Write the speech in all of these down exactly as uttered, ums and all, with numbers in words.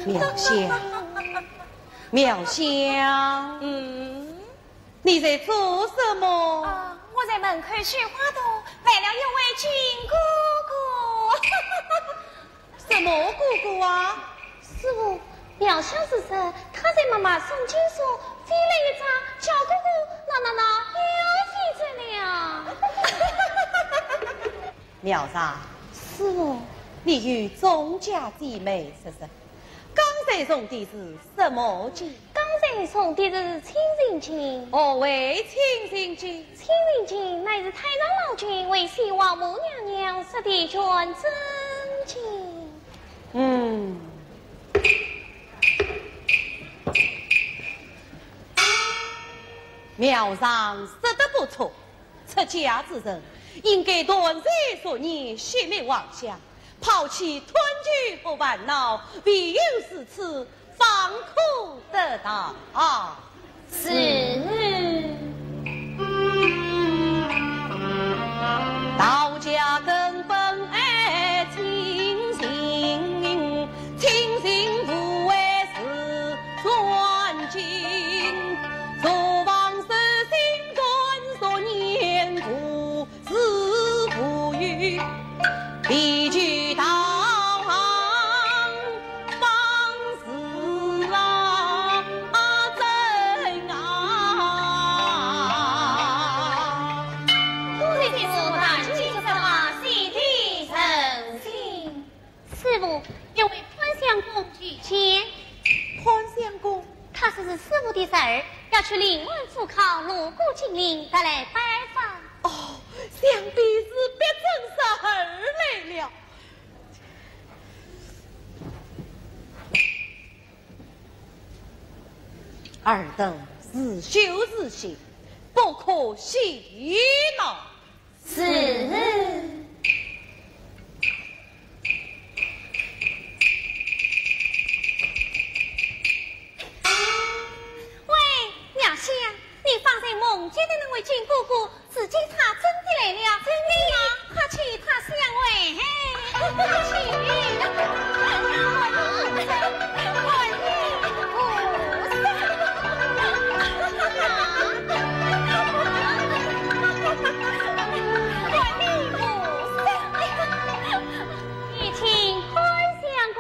妙香，妙香，嗯，你在做什么？啊，我在门口绣花朵，为了一位亲哥哥。什么哥哥啊？师傅，妙香是说，她在妈妈诵经时，飞来一只小哥哥，那那那，要飞走了。妙香，师傅，你与众家姐妹说说，刚才诵的是什么经？刚才诵的是清净经。何谓清净经？清净经乃是太上老君为西王母娘娘说的全真经。嗯，妙香说得不错，出家之人应该断善俗念，息灭妄想，抛弃贪求和烦恼，唯有如此，方可得道。是。道家根本爱清净，清净无为是专精，若妄随心断俗念，无 是不语，必须道行方是啊真啊。多谢师父大人解说，悉听神经。 师父，有位潘相公求见。潘相公？他说是师父的侄儿，要去临安赴考，路过金陵，特来拜访。哦，想必是逼真侄儿来了。尔等自修自行，不可戏闹。 是。喂，妙香，你方才梦见的那位亲哥哥，如今他真的来了。真的呀？快去他相会。快去。你请潘相公。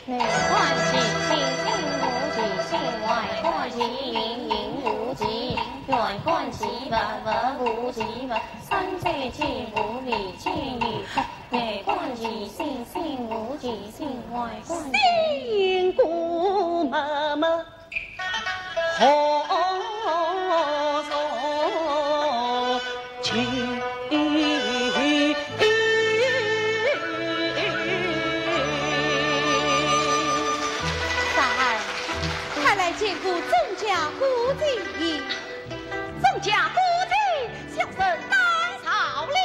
内观其心，心无其心；外观其形，形无其形；远观其物，物无其物。三界皆无，理皆有。内观其心，心无其心；外观其心。心故默默何所三儿，快来见过钟家姑姐。钟家姑姐，小生到了。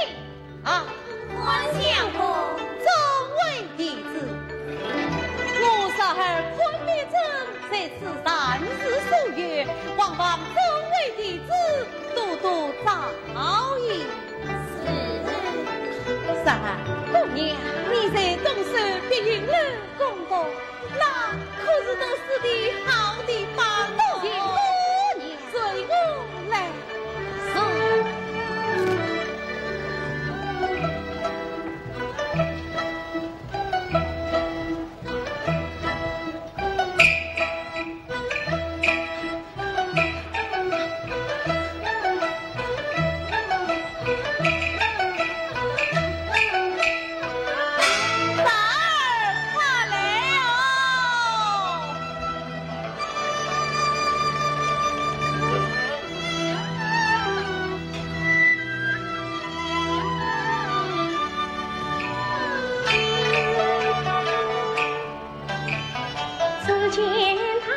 啊，关相公。众位弟子，我侄儿潘必正在此暂时宿游，望望众位弟子多多照应。是。三儿，姑娘，你在东首碧云楼攻读，那可是读书的好地方哦。请姑娘随我来。是。 三儿，快来哦！ 只见他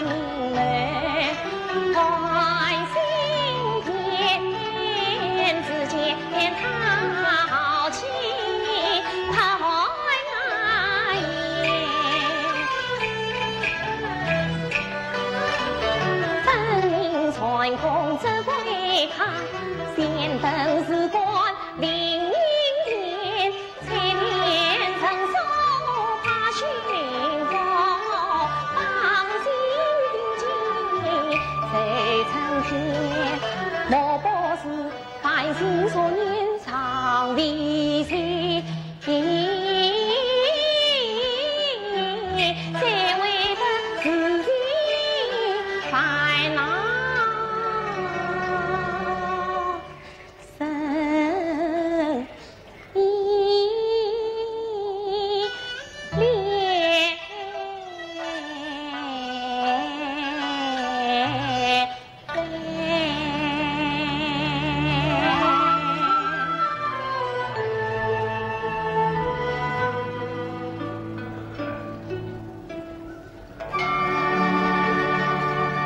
明眉看心间，只见他豪气太耀眼。分明传空只为他，先等时光临明前，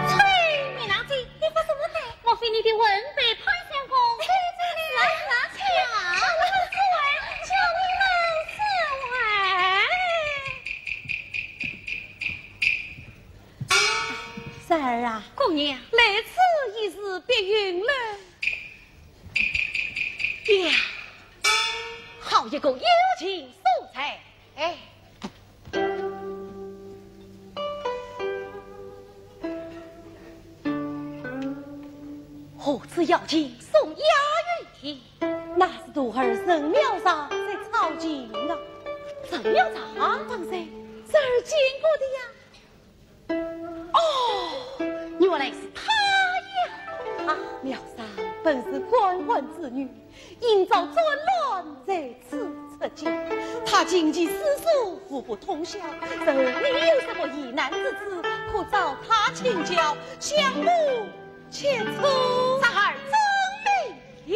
翠云啊，这，你发什么呆？莫非你的魂被潘相公吹走了？是啊，是啊，是啊。叫你们释怀，叫你们释怀。三儿啊，姑娘，来此已是碧云楼。呀，好一个幽静所在。 哎，何止幽静，松雅云天。那是徒儿陈妙茶在操琴啊。陈妙茶？啊，方才侄儿见过的呀。 哦，原来是她呀！啊，妙茶本是官宦之女，因遭战乱在此出家。她琴棋诗书无不通晓，侄儿你有什么疑难之处，可找她请教，相公且坐。侄儿遵命。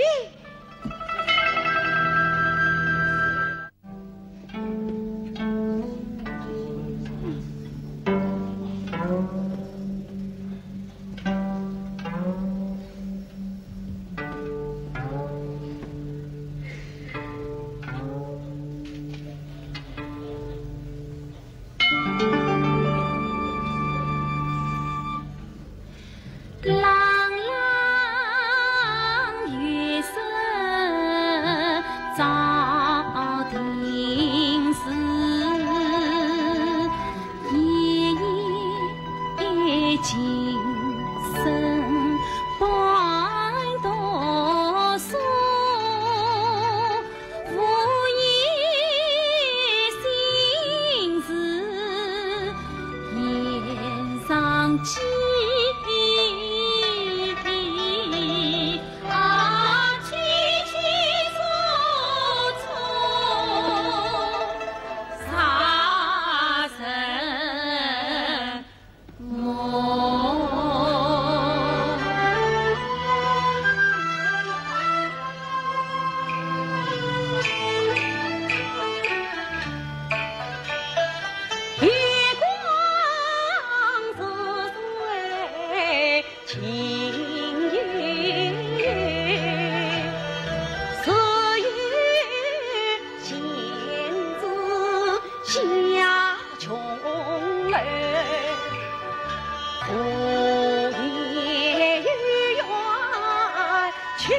哎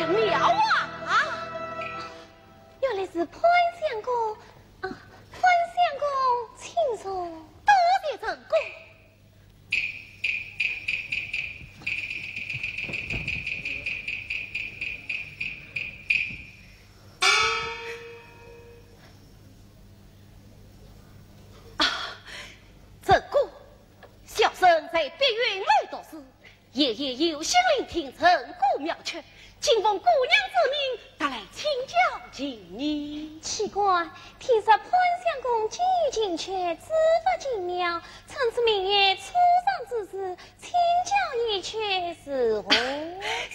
呀，妙啊！原来是潘相公啊，潘相公请坐。多谢陈公。啊，陈公，小生在碧云楼读书， 夜夜有心聆听陈歌妙曲，今奉姑娘之命，特来请教琴艺。奇怪，听说潘相公既有琴曲，自发琴妙，趁此明月初赏之时，请教一曲如何？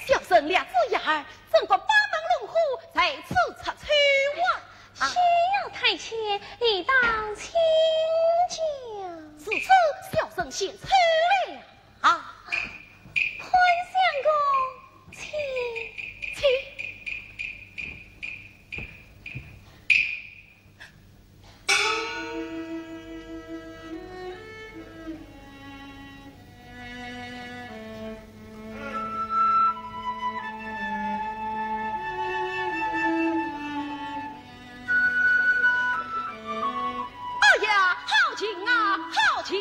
小生略知一二，怎觉八门龙虎在此出丑啊！啊，休要太谦，理当请教。如此，小生献丑了。 啊，潘相公，请。请。哎呀，好琴啊，好琴！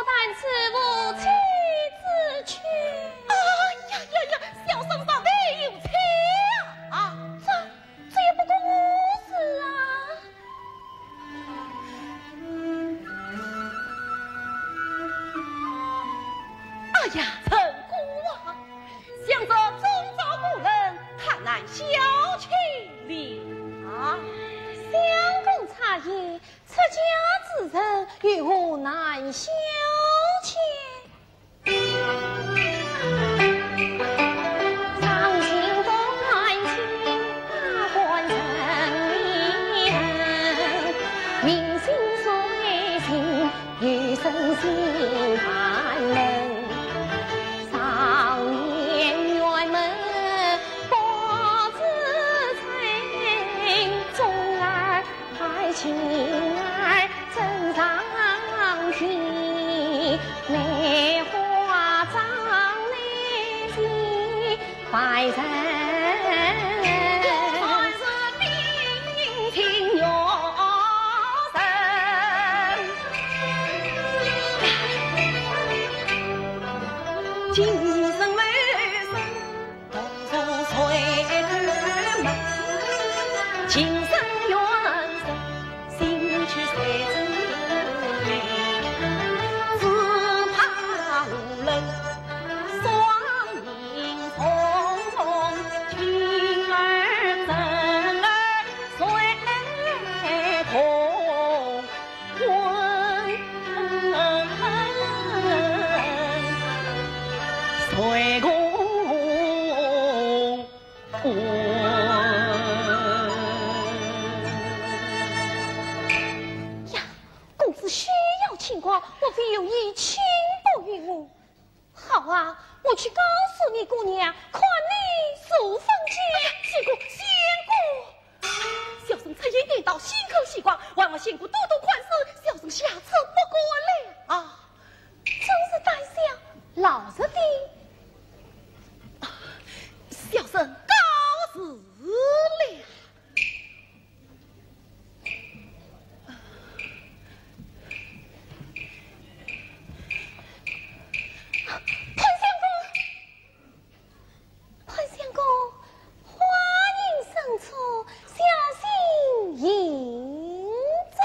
但是无妻之去。哎呀呀呀，小生尚未有妻啊！这，这也不关我事啊！哎呀，陈姑啊，想这终朝不能，谈男小妾了啊！相公差矣， 出家之人，有何难小妾？呀，公子休要牵挂，莫非有意轻薄于我？ 好啊，我去告诉你姑娘，看你如何解。仙姑，仙姑，小生出言颠倒，心口牵挂，还望仙姑多多宽恕，小生下次不敢了啊。真是胆小，老实点。小生告辞了。 潘相公，潘相公，花迎新春，小心行走。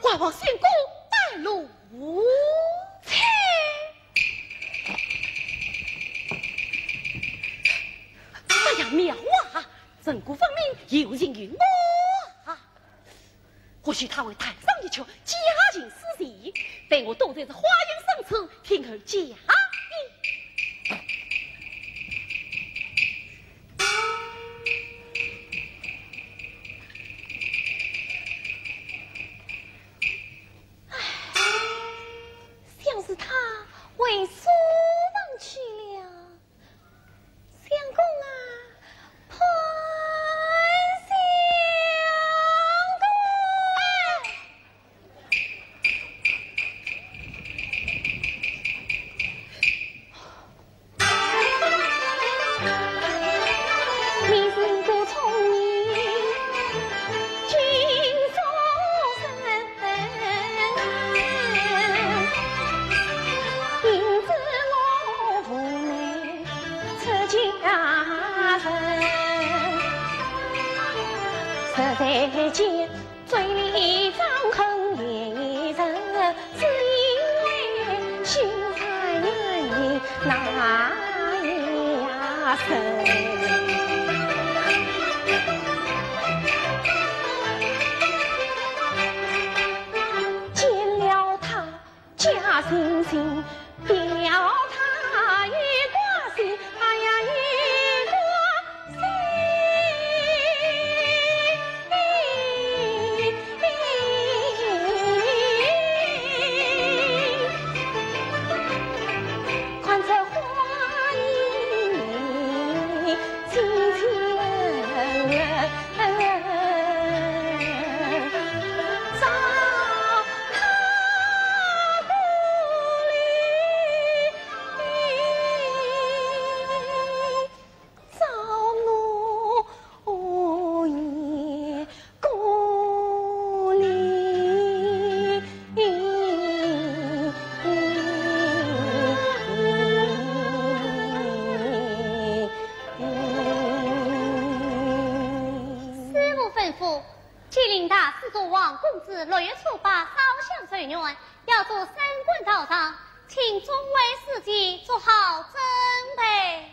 还望相公带路。切！哎呀，妙啊！ 陈姑分明有情于我啊！或许她会弹上一曲佳人思绪，待我躲在这花园深处，听候佳音。唉，想是她回书房去了。 相公啊，潘相公。你是个聪明俊书生，因此我无奈 出家人，实在见嘴里张口言舌，只因为心在那呀深。见了他 假惺惺，表他一挂心，哎呀，一挂心。看这花影，清清冷冷。 照他不理。六月初八烧香随愿，要做三官道场，请众位师姐做好准备。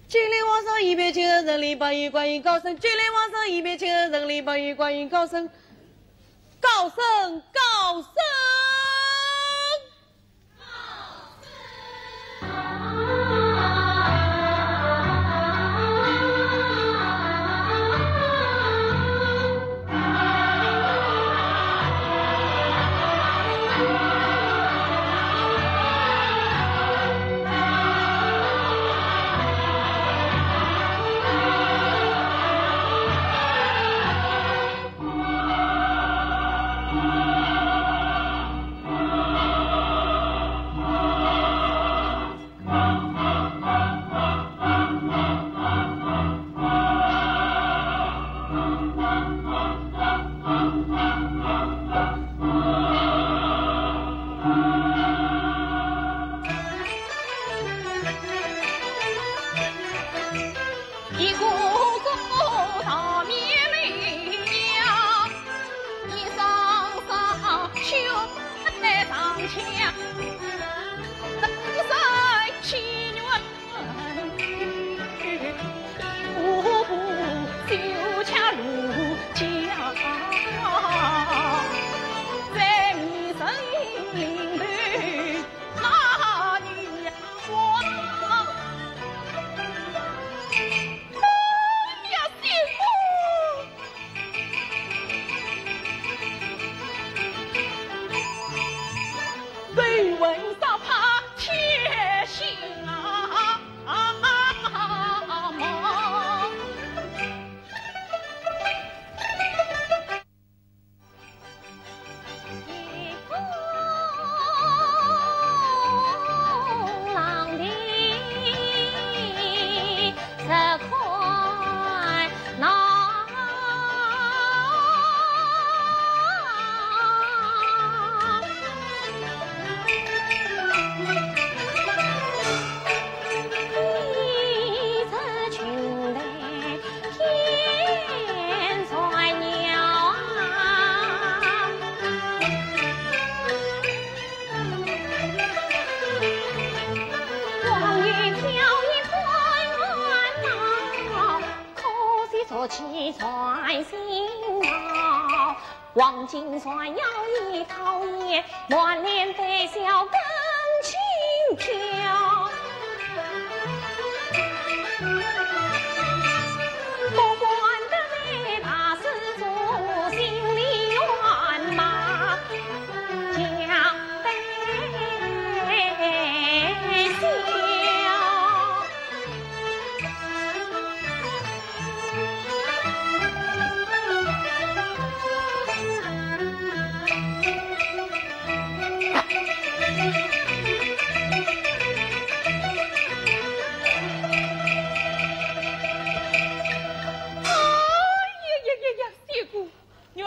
金陵王上一百七十人力八十观音高僧，金陵王上一百七十人力八十观音高僧，高僧，高僧。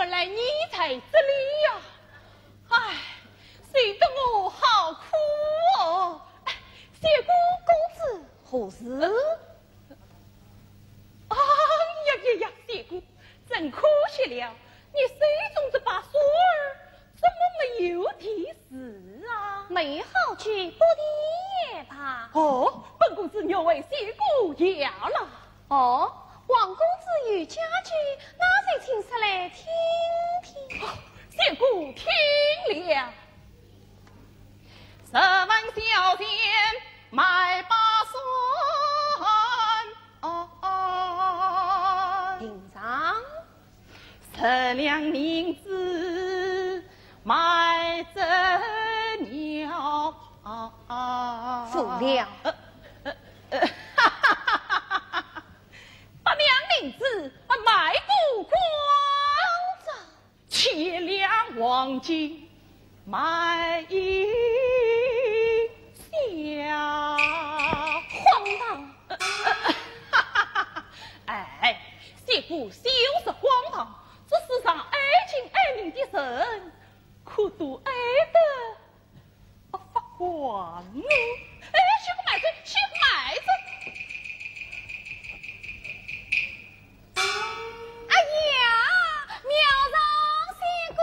来你在这里呀？唉，谁得我好苦哦！哎，相公，公子何事？哎呀呀呀，相公，真可惜了，你手中这把扇儿怎么没有提示啊？没好句，不提也罢。哦，本公子愿为相公摇了。 哦，王公子有佳句，那就请说来听听。相公听了。十万小钱买把扇，哦，哦。平常。十两银子买只鸟，哦，哦。无聊。呃，呃，呃，八两银子，啊，买个光着。七两黄金，买一笑。荒唐！哎，相公休说荒唐，这世上爱情爱命的人，可都爱得 发光哦。哎，相公慢走，相公慢走。哎呀，妙哉相公！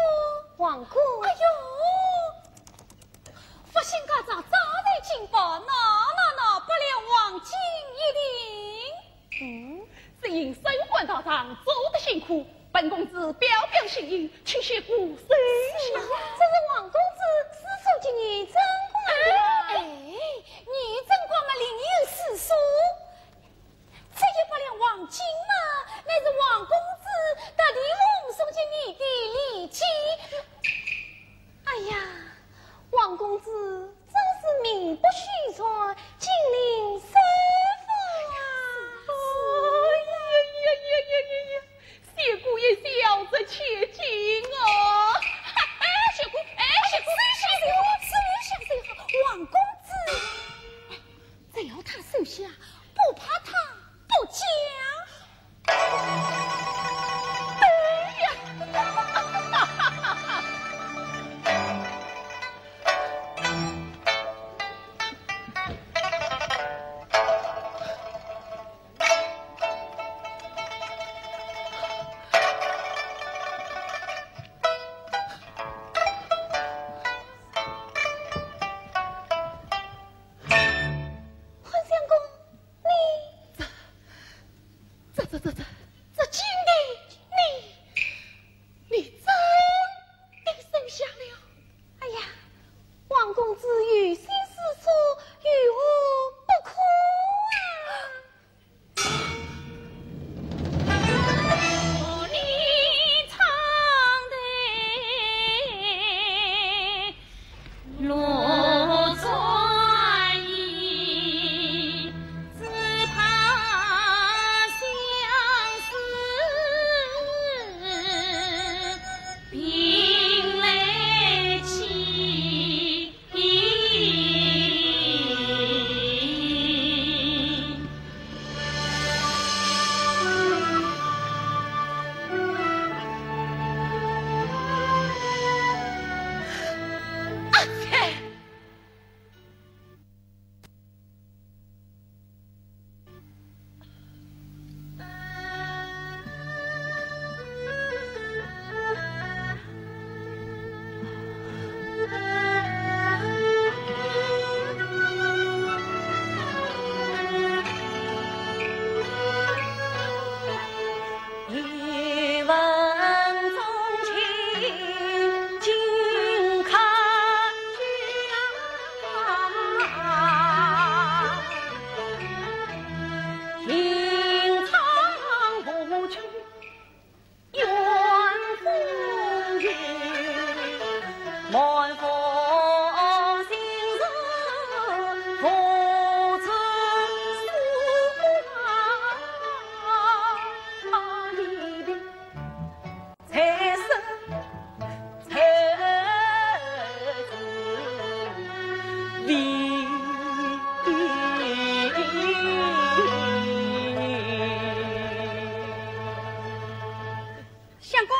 王公。哎呦，发现家中招财进宝，喏，喏，喏，八两黄金一锭。嗯，只因升官大涨，做得辛苦， 本公子表表心意，请相公收下。是吗？这是王公子私所给你，真官的。哎，你真官嘛，另有私所。这一百两黄金嘛，乃是王公子特地奉送给你的礼金。哎呀，王公子真是名不虚传，金陵首富啊！哎呀呀呀呀呀呀！ 相公也晓得千金哦。哎，相公，哎，相公，相公，相公，王公子，只要他收下，不怕他不讲。哎呀！潘相公，你这，这，这，这，这，这金锭，你，你真的收下了？哎呀，王公子有心私所，有何不可啊？ 相公，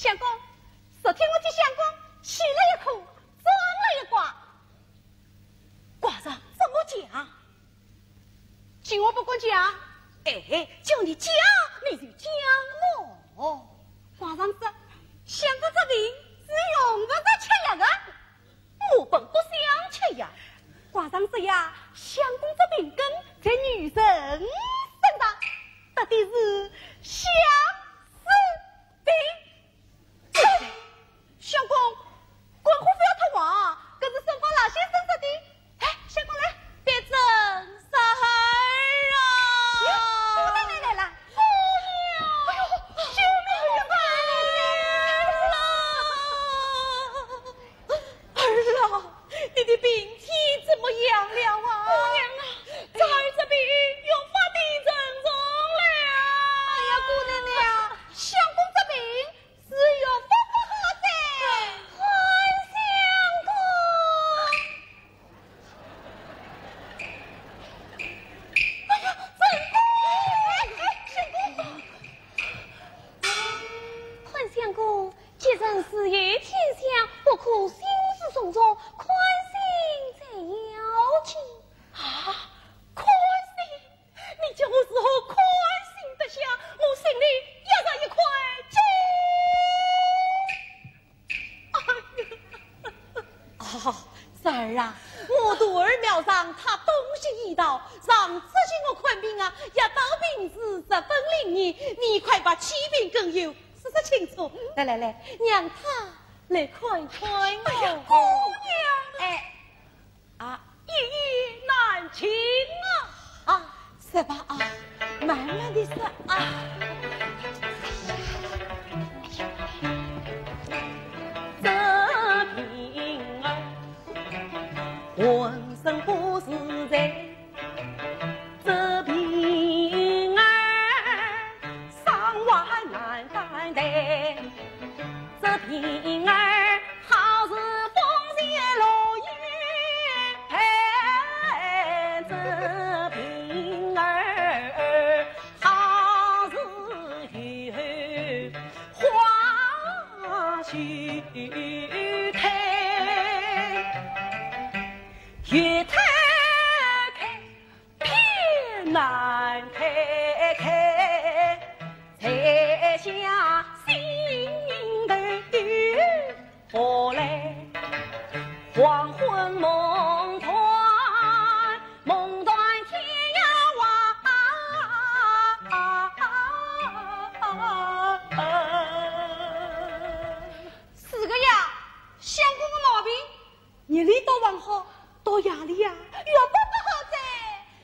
相公，昨天我替相公起了一课，装了一卦。卦象怎么讲？ 今我不敢讲。哎，叫你讲，你就讲哦。卦象说，相公这病是用不着吃药的。我本不想吃药。卦象说呀，相公这病根在女人身上，得的是相思病。 相公，官话不要太黄，搿是沈宝老先生说的。哎，相公来。别真实儿啊！哎，姑奶奶来了。哎呦，救命啊！儿啊，你的病体怎么样了啊？姑娘啊，这儿这病越发的沉重了。哎呀，姑奶奶啊，相公这病 是有福不好哉。潘相公。哎呀，真的！哎，哎，相公。潘相公，吉人自有天相，不可心事重重，宽心才要紧。啊，宽心？ 你叫我如何宽心得下？我心里也是一块金。哎呀！啊，侄儿啊，我徒儿苗商，他东邪西毒，上次请我看病啊，药到病除，十分灵验，你快把起病根由说说清楚。来来来，让他来看看我。哎呀，姑娘！哎， 啊，一言难尽啊。啊，说吧啊，慢慢地说啊。这病儿浑身不自在，这病儿生活难担待，这病儿 好似风雪落雨，哎，这病儿好似雨花雪退，雨退开， 偏难开开，才下心头有火来，黄昏梦断，梦断天涯外。是个呀，相公个毛病 日里倒还好，到夜里呀，越发不好哉。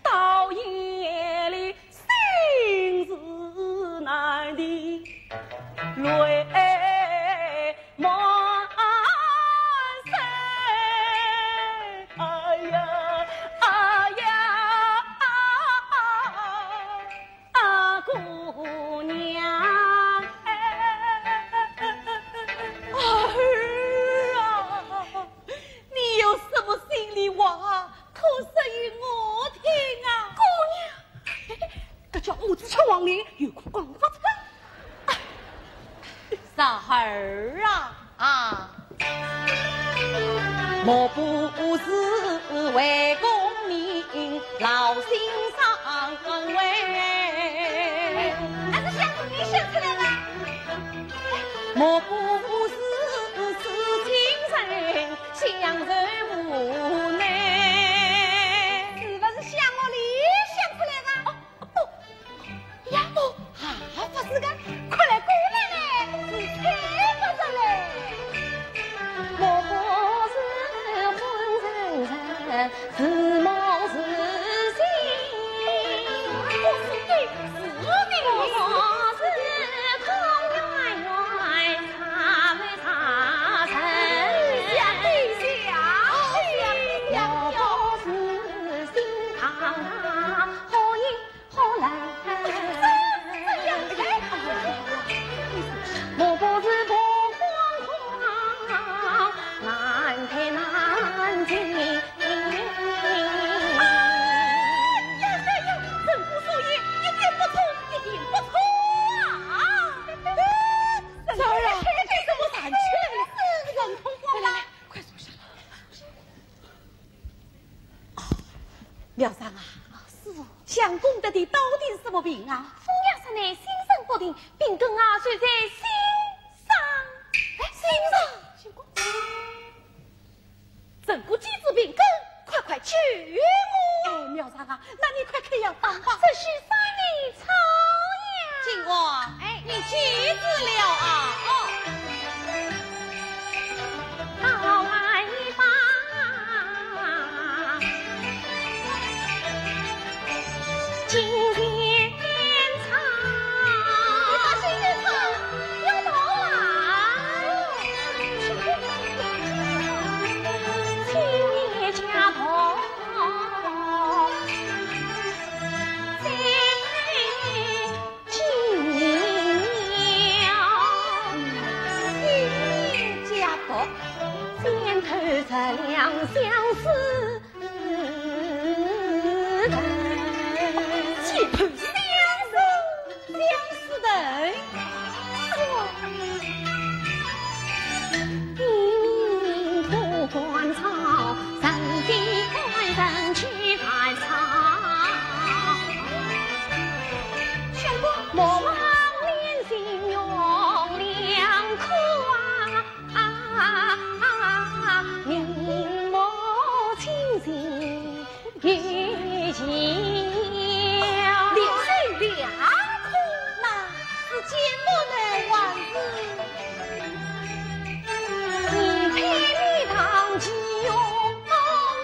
到夜里心事难定，泪满襟。哎呀，哎呀，啊，啊，啊。 啊，姑娘。儿啊，你有什么心里话，可说与我听啊。姑娘，搿叫胡子吃黄连，有苦讲勿出。侄儿啊， 啊。莫不是为功名劳心伤胃？还是想你想出来了。莫不是痴情人，相思无奈？是不是想我里想出来的？哦， 不，呀，哦，啊，不是个，快来，过来嘞，是猜不着嘞。莫不是昏沉沉，似梦似醒？不是的，是我的。莫不是空圆圆，刹不刹尘？想一想，想一想。莫不是心荡荡，忽一 忽来。这样，哎，师傅，相公得的到底是什么病啊？风寒病，心神不定，病根啊，就在心上。哎，心上？相公，陈姑既知病根，快快救我！哎，妙善啊，那你快开药方吧。这是山里草药。金花，哎，你去治了啊。哦。 连受两颗，那是见不得还是？你配你当其用功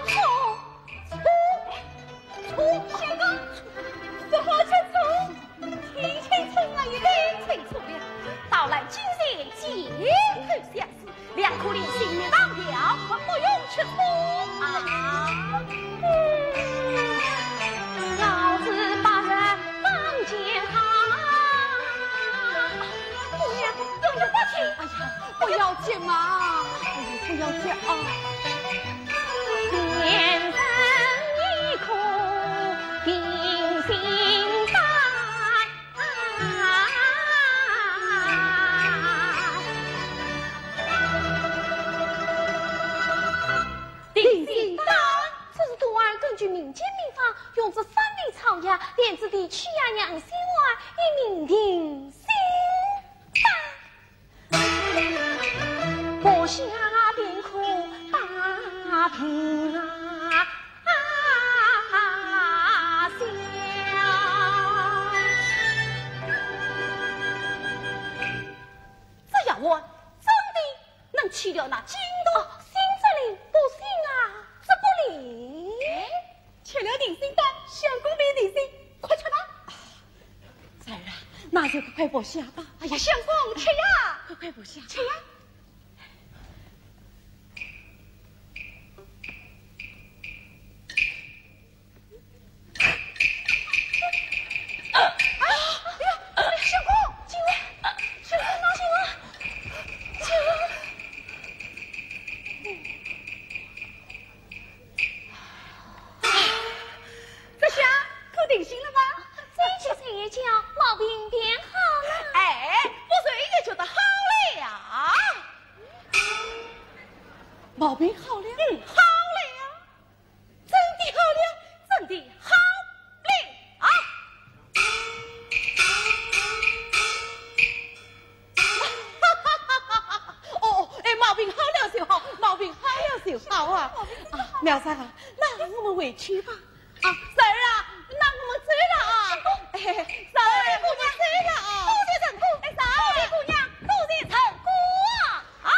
错。 错，相公，错，错，错，听清楚了，一定听错了。到来今日，箭头相似，两颗连心灭当掉，不用去错啊。嗯，老子把人当健康。姑娘，姑娘，不听。哎呀，不要急嘛，哎呀，不要急啊。 定心丹，这是徒儿根据民间秘方，用这山里草药炼制的祛压阳虚丸，一名定心丹。 服下便可把病啊消。这药丸真的能去掉那惊动？哦，信则灵，不信啊，则不灵。哎，吃了定心丹，相公便定心，快吃吧。 侄儿啊，那就快快服下吧。哎呀，相公，吃呀！快快服下。吃呀！哎呀，哎呀，相公，进来，相公，进来，进来。 这下可定心了吧？再吃三夜觉，毛病便好了。哎，不睡也觉得好了呀。毛病好了？嗯，好了呀。真的好了？真的好了。 哦，哎，毛病好了就好，毛病好了就好啊。啊，苗三啊，那我们回去吧。啊，侄儿啊，那我们走了啊。哎，侄儿，我们走了啊。多谢陈姑，哎，侄儿，多谢姑娘，多谢陈姑啊。啊。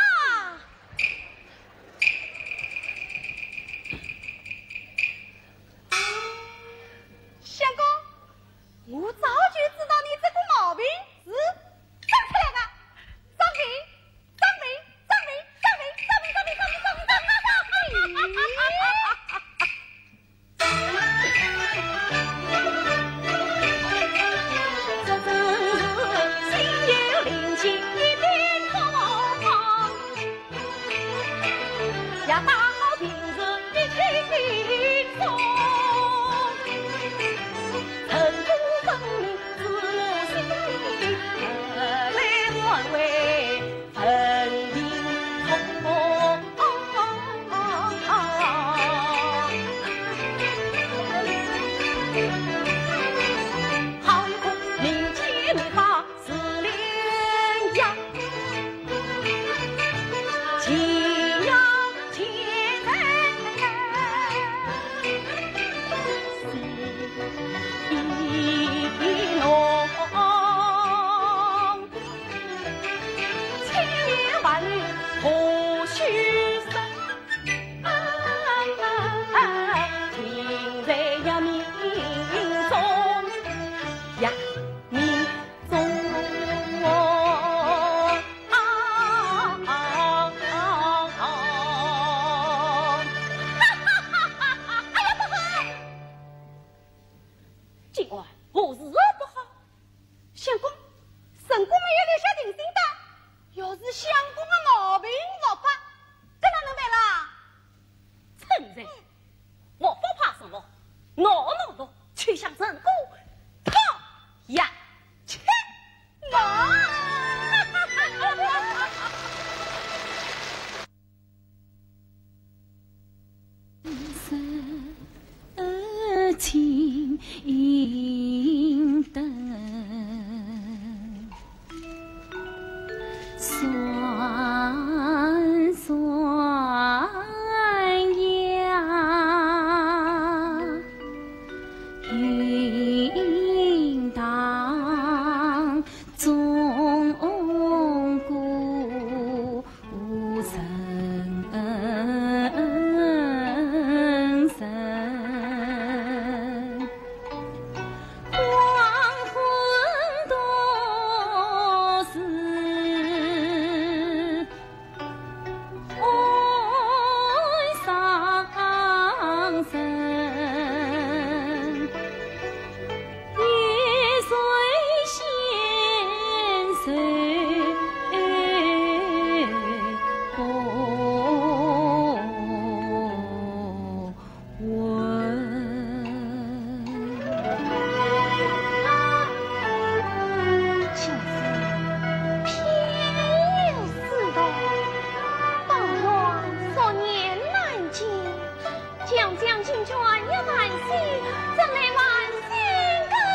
相公，我早就知道你这个毛病是生出来的。生病，生病，生病，生病，生病，生病，生病，生病，生病。算算呀，应当终归 无人生。黄昏多是爱伤人。 先生，偏有此道，报冤索念难尽， 将将进卷也难信，怎奈还心更伤。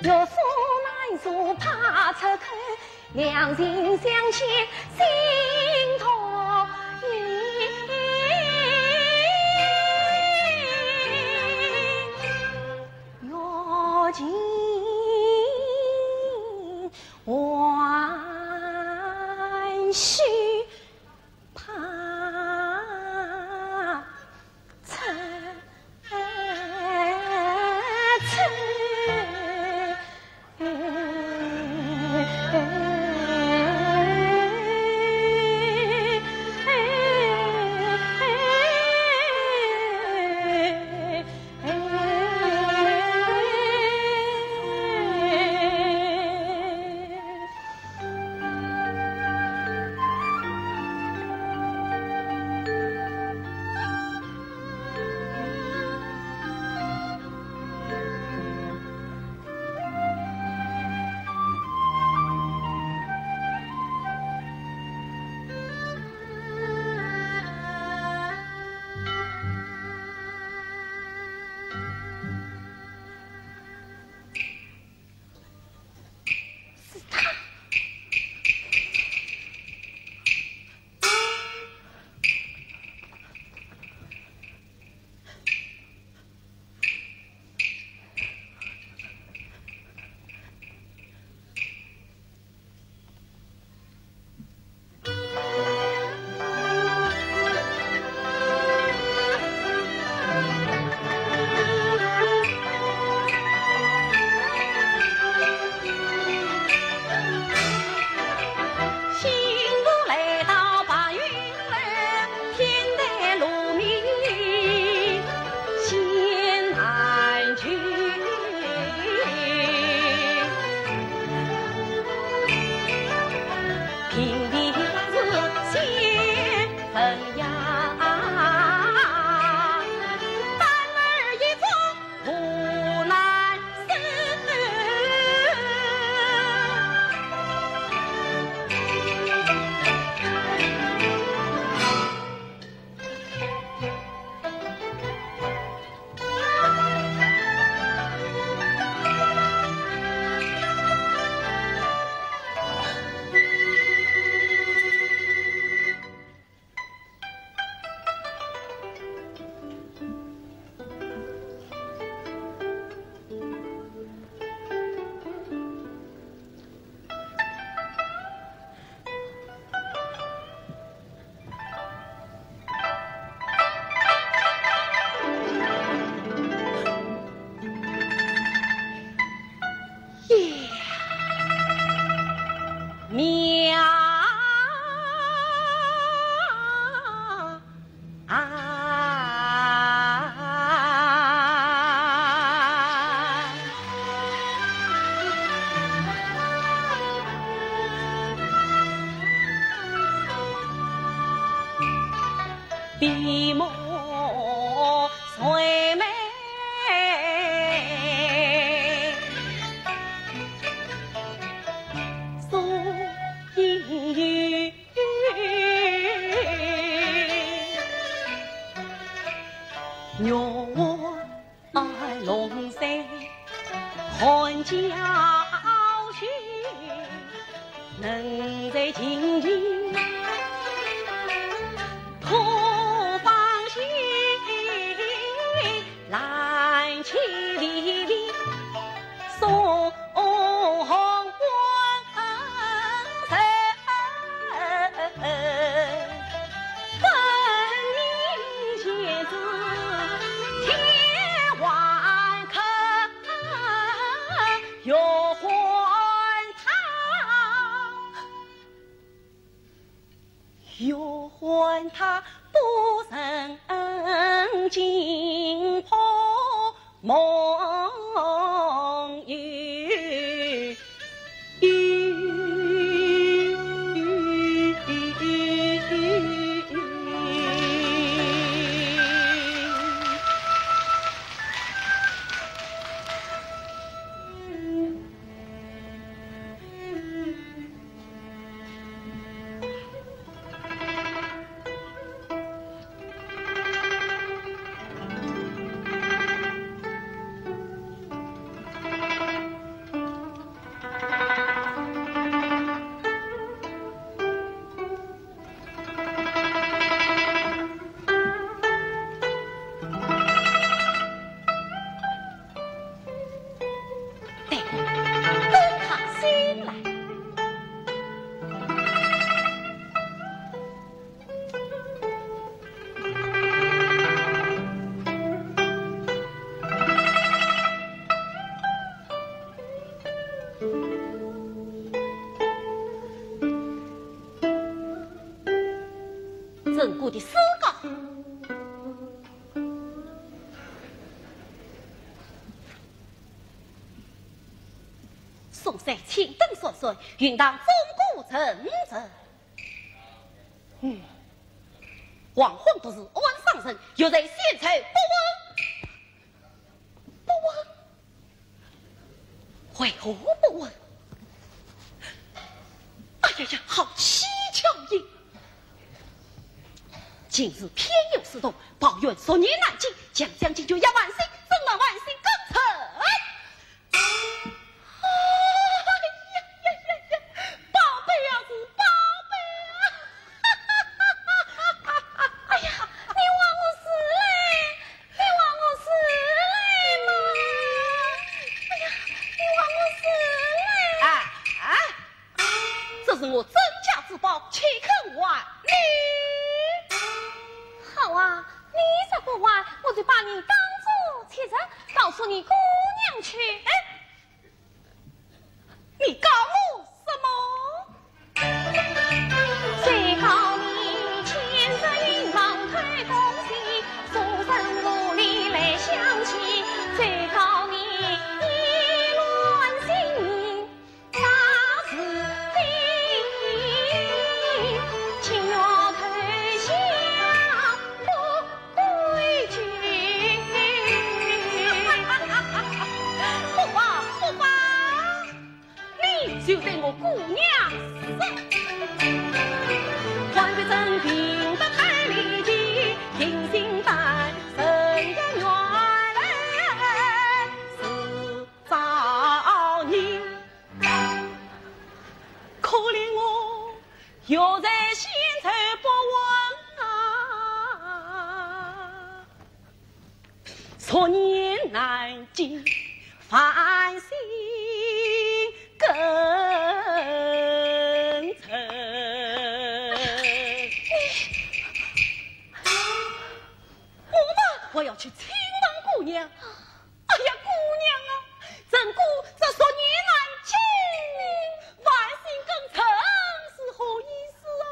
欲速难速怕出口，两情相牵心头意。欲尽还须 怕出错。是他。整个的世界。宋山青灯闪闪，云堂钟鼓阵阵。嗯，黄昏独自安伤神，玉扇闲坐不闻，不闻。 为何不闻？哎呀呀，好蹊跷呀！今日偏有此动，抱怨昨夜难尽，将将进酒要晚些，怎奈晚些更沉。哎呀呀呀呀，宝贝啊，是宝贝啊！ 哎呀，你还没死嘞，你还没死嘞嘛！哎呀，你还没死嘞！哎，哎，这是我镇家之宝，岂肯还你？好啊，你若不还，我就把你当作贼人，告诉你姑娘去。哎， 你告我什么？不吧，不吧，你就对我姑娘说。可怜我 玉扇闲坐不闻啊，昨夜难尽繁星更沉。我们还要去请问姑娘。 哎呀，姑娘啊，陈姑这昨夜难尽，繁星更沉是何意思啊？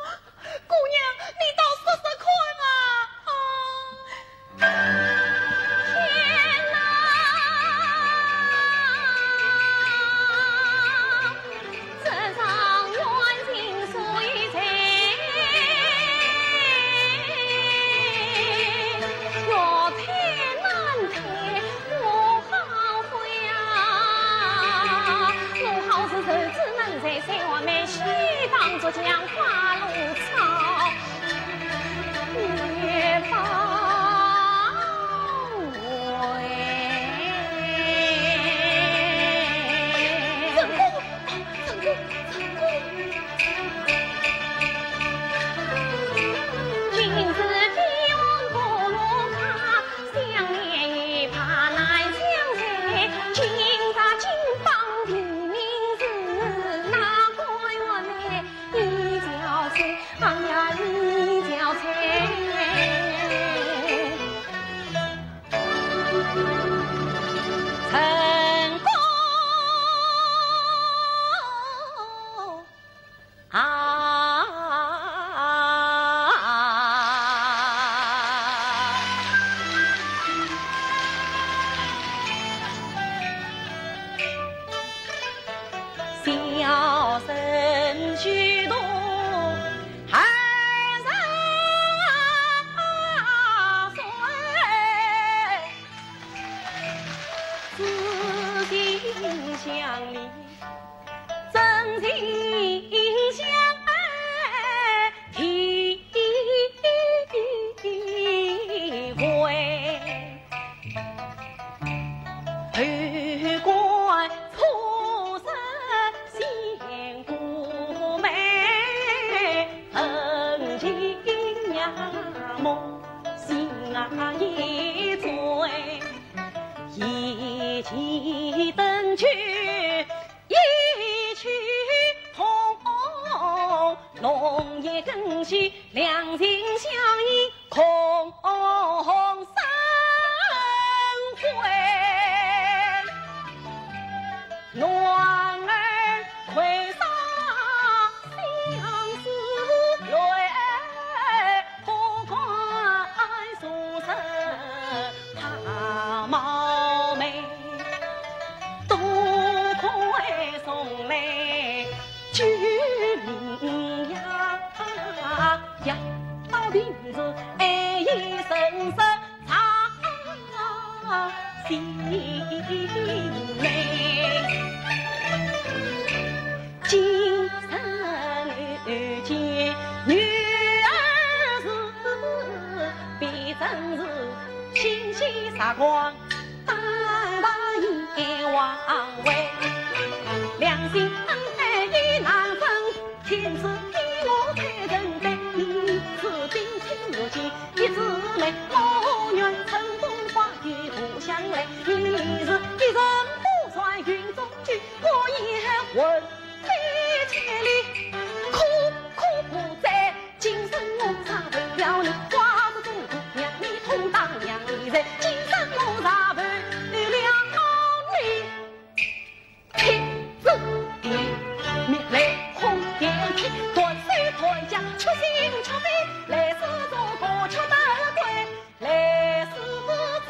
姑娘，你倒说说看啊！啊！天哪！爱意深深藏心内。今生遇见女儿时，必真是欣喜煞光，当头雁望回。良心恩爱意难伸， 天赐给我太人的，你是顶天如今一枝梅，我愿乘风化雨故乡来。你是一人不转云中去，我也魂飞千里，可可不在。今生我若为了你，花烛中途让你痛打让你忍，今生我若为了你。 天子地灭，雷轰电劈，断手断脚，曲心曲肺，来世做个曲得归，来世做个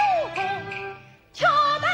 曲得归。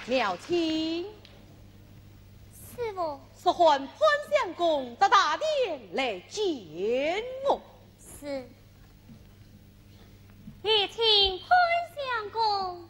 妙清，师父。速唤潘相公到大殿来见我。是。有请潘相公。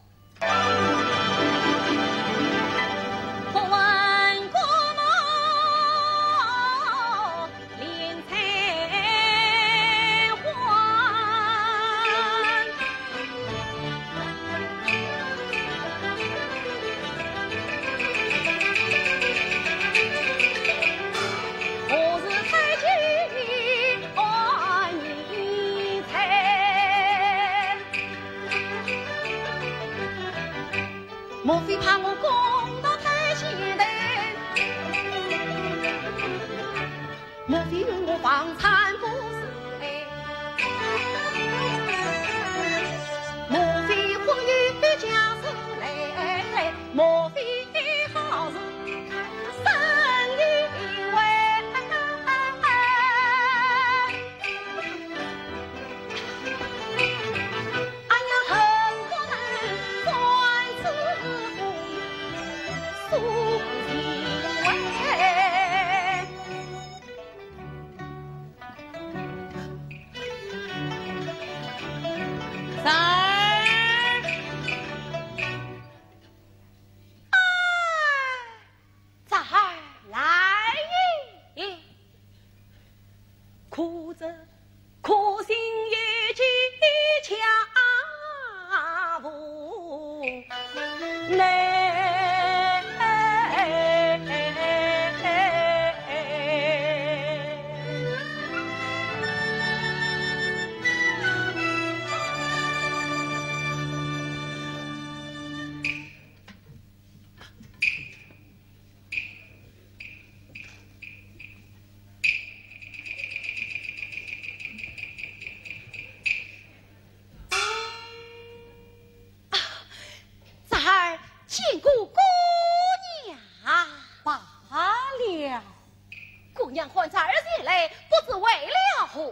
莫非怕我公道太心疼？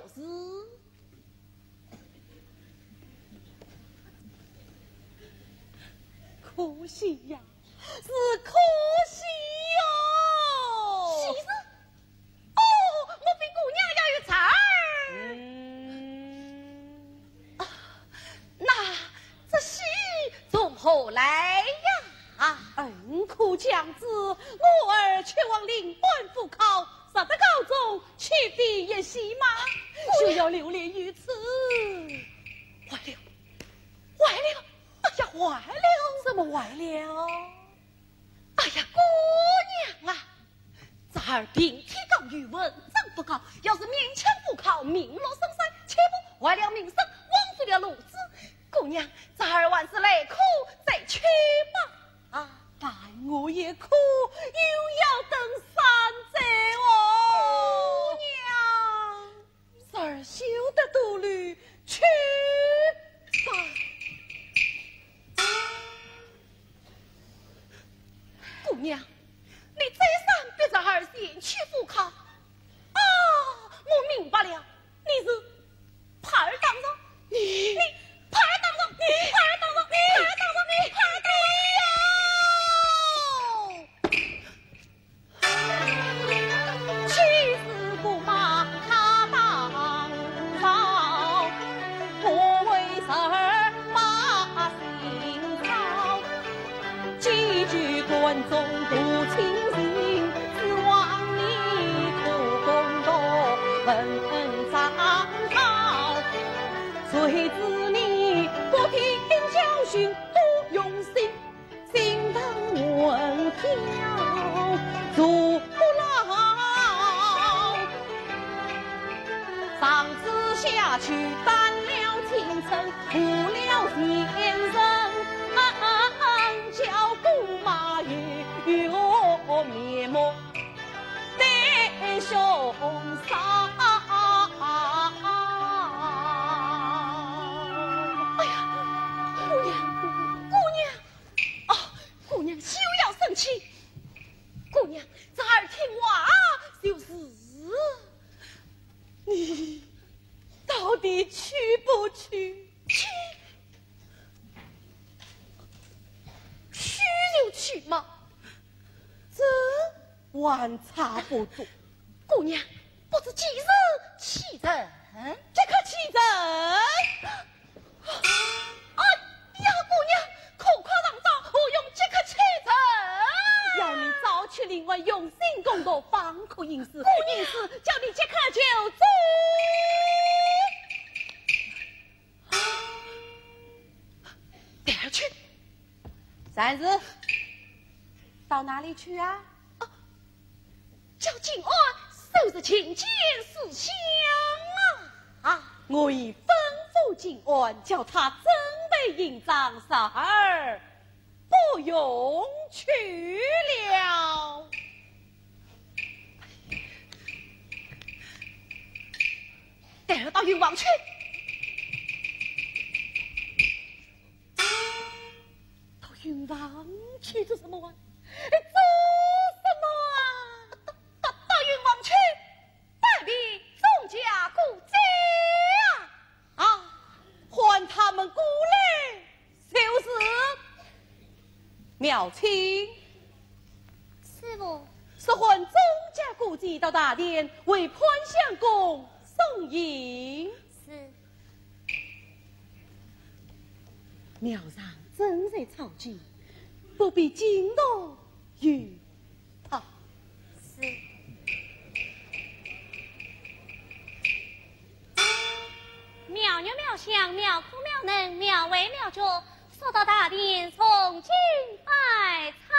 事。可惜呀，是可惜哟。喜事？哦，莫非姑娘要与侄儿？嗯。啊，那这喜从何来呀？嗯，可将之，我儿去往临安赴考， 入得高中，岂非一喜吗？就要留恋于此。坏了，坏了，哎呀，坏了！怎么坏了？哎呀，姑娘啊，侄儿平天高，语文章不高，要是勉强赴考，名落孙山，岂不坏了名声，枉费了路子。姑娘，侄儿还是来考再去吧。 啊，待我一考，又要等三载哦。姑娘，侄儿休得多虑，去吧。姑娘，你再三逼侄儿前去赴考。啊，我明白了， 你是怕儿打着，你，你怕儿打着，你怕儿打着，你怕儿打着，你怕儿打着呀！岂是不骂他打着，不为侄儿把心操。 几句关中度清心，指望你可攻读文章好。谁知你不听教训不用心，心当文条坐牢。上次下去担了青春， 误了前程，叫姑妈与我面目难相送。哎呀，姑娘，姑娘，哦，姑娘休要生气，姑娘，侄儿听话就是。你到底去不去？ 去，去就去嘛，这还差不多。姑娘，不知几时启程？即刻启程。哎呀，姑娘，可快上朝，何用即刻启程？要你早去临安，用心攻读，方可应试。姑娘，应试，叫你即刻就走。 带儿去。三字，到哪里去啊？啊，叫金安收拾琴剑书箱啊！啊，我已吩咐金安，叫他准备行装，侄儿不用去了。 带儿到云房去。到云房去做什么啊？哎，做什么啊？到，到，到云房去，拜别众家姑姐啊！啊，唤他们过来。 就是。妙清。师父。速唤众家姑姐到大殿为潘相公送行。是。庙上正在抄经，不必惊动于他。 是。妙玉妙香，妙科妙能，妙慧妙觉，速到大殿，诵经拜参。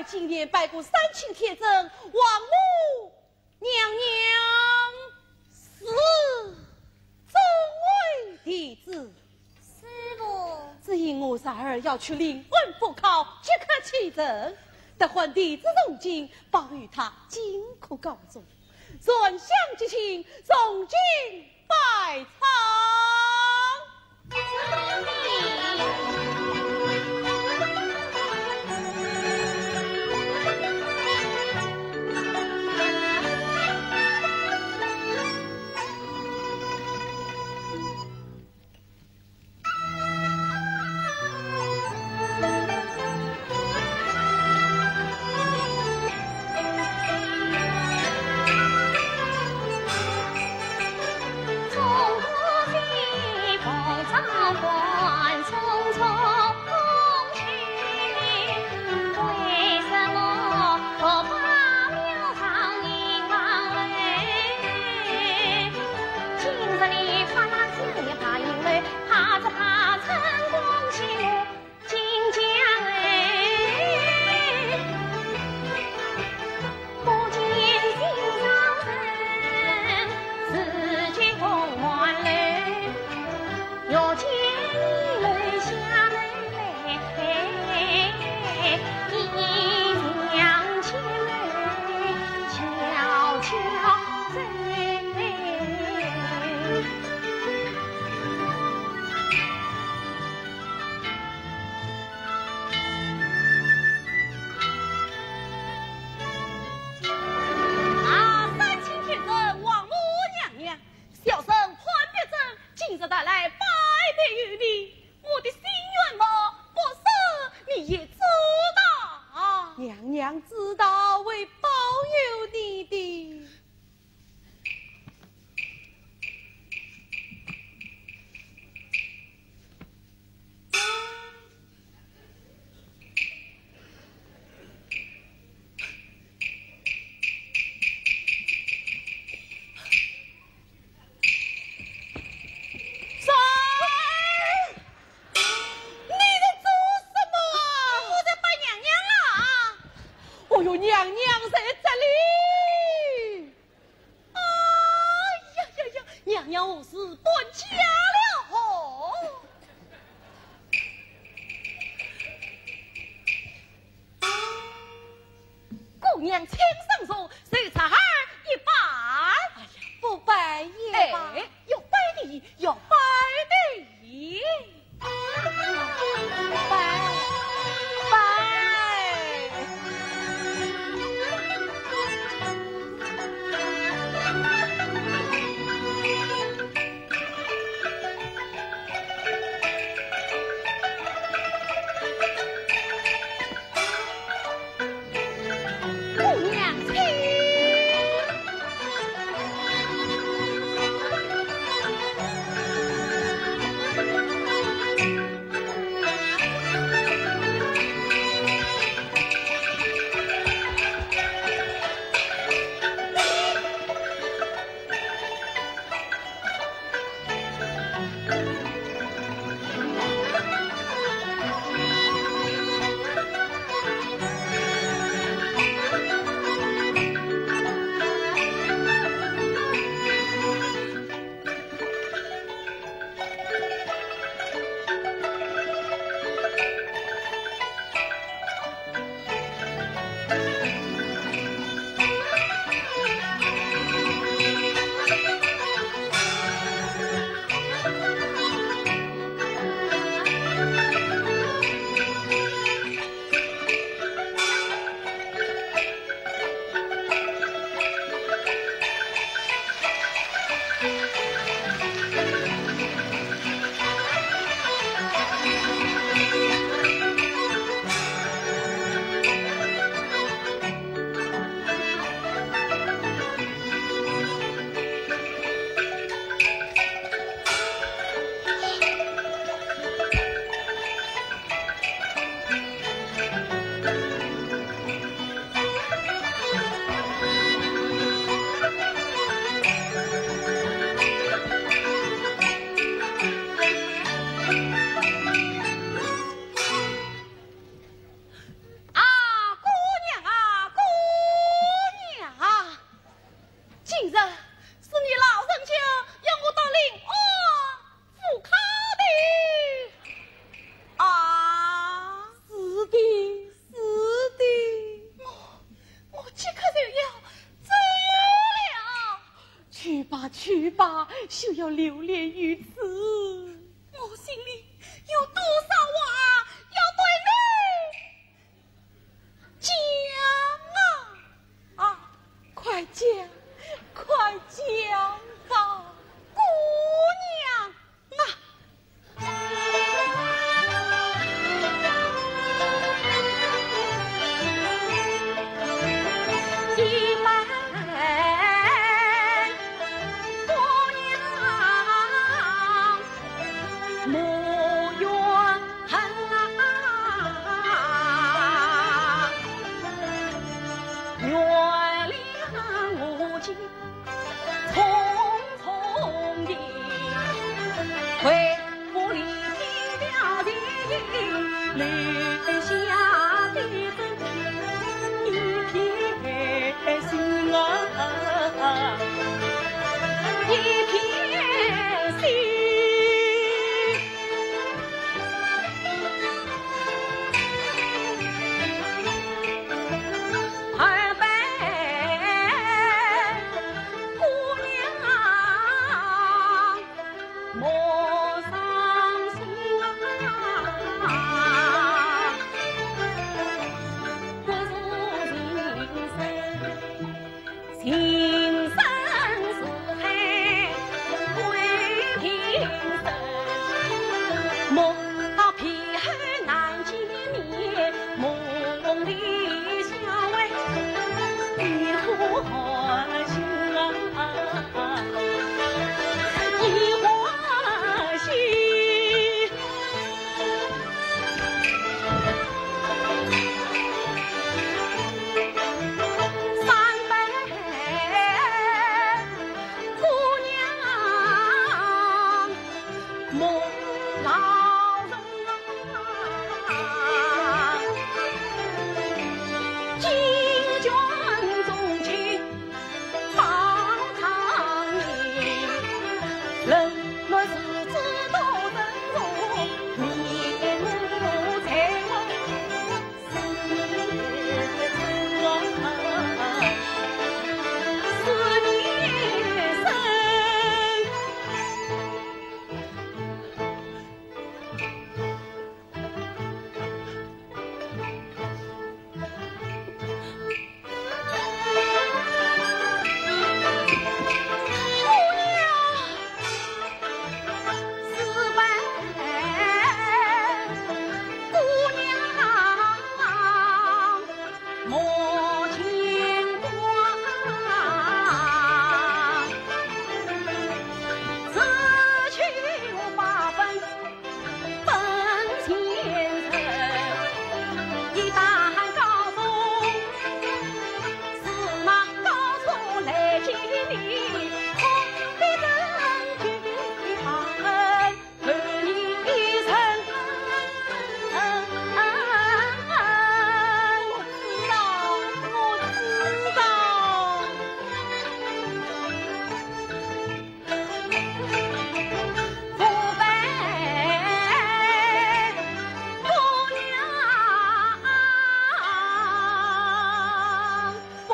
今年拜过三清天尊、王母娘娘，是众位弟子。师父，只因我侄儿要去临安赴考，即刻启程，得还弟子重金，保佑他金科高中。传香接亲，重金拜堂。啊，三清天尊、王母娘娘，小生潘必正今日特来拜别于你，我的心愿么，不说你也知道。娘娘知道，会保佑你的。 你在做什么啊？我在拜娘娘啦。哦哟，娘娘在这里。哎呀呀呀，娘娘何时搬家了？哦。 姑娘请上座，受侄儿一拜。哎呀，不拜也罢。哎，要拜的，要拜的。拜，拜。休要留恋于此。我心里有多少话要对你讲啊！啊，快讲，快讲啊，姑娘啊！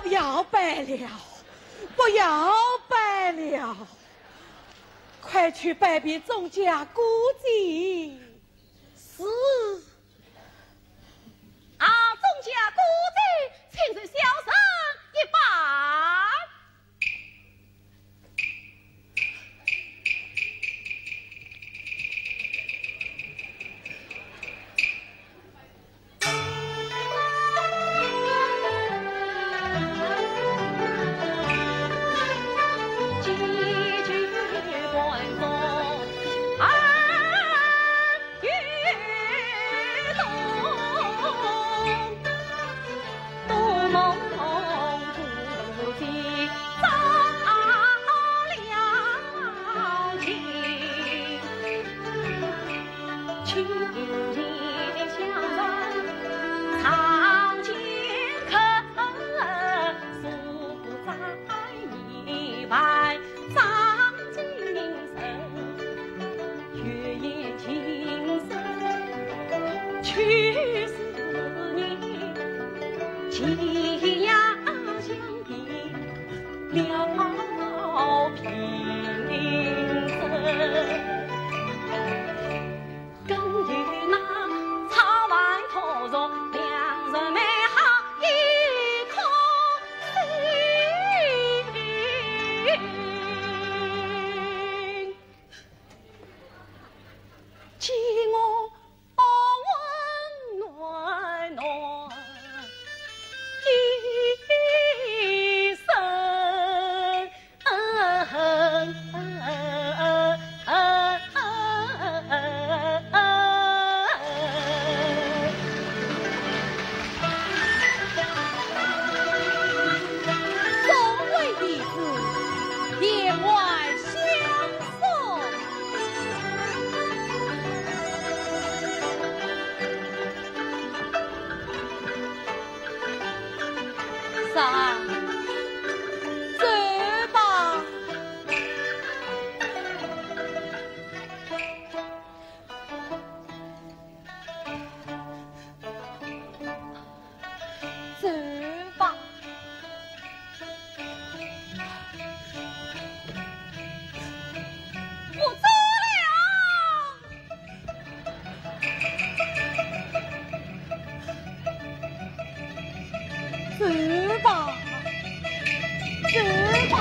不要拜了，不要拜了，快去拜别钟家姑姐。是。啊，钟家姑姐，请受小生一拜。啊，走吧。走吧。我走了。 走吧，走吧。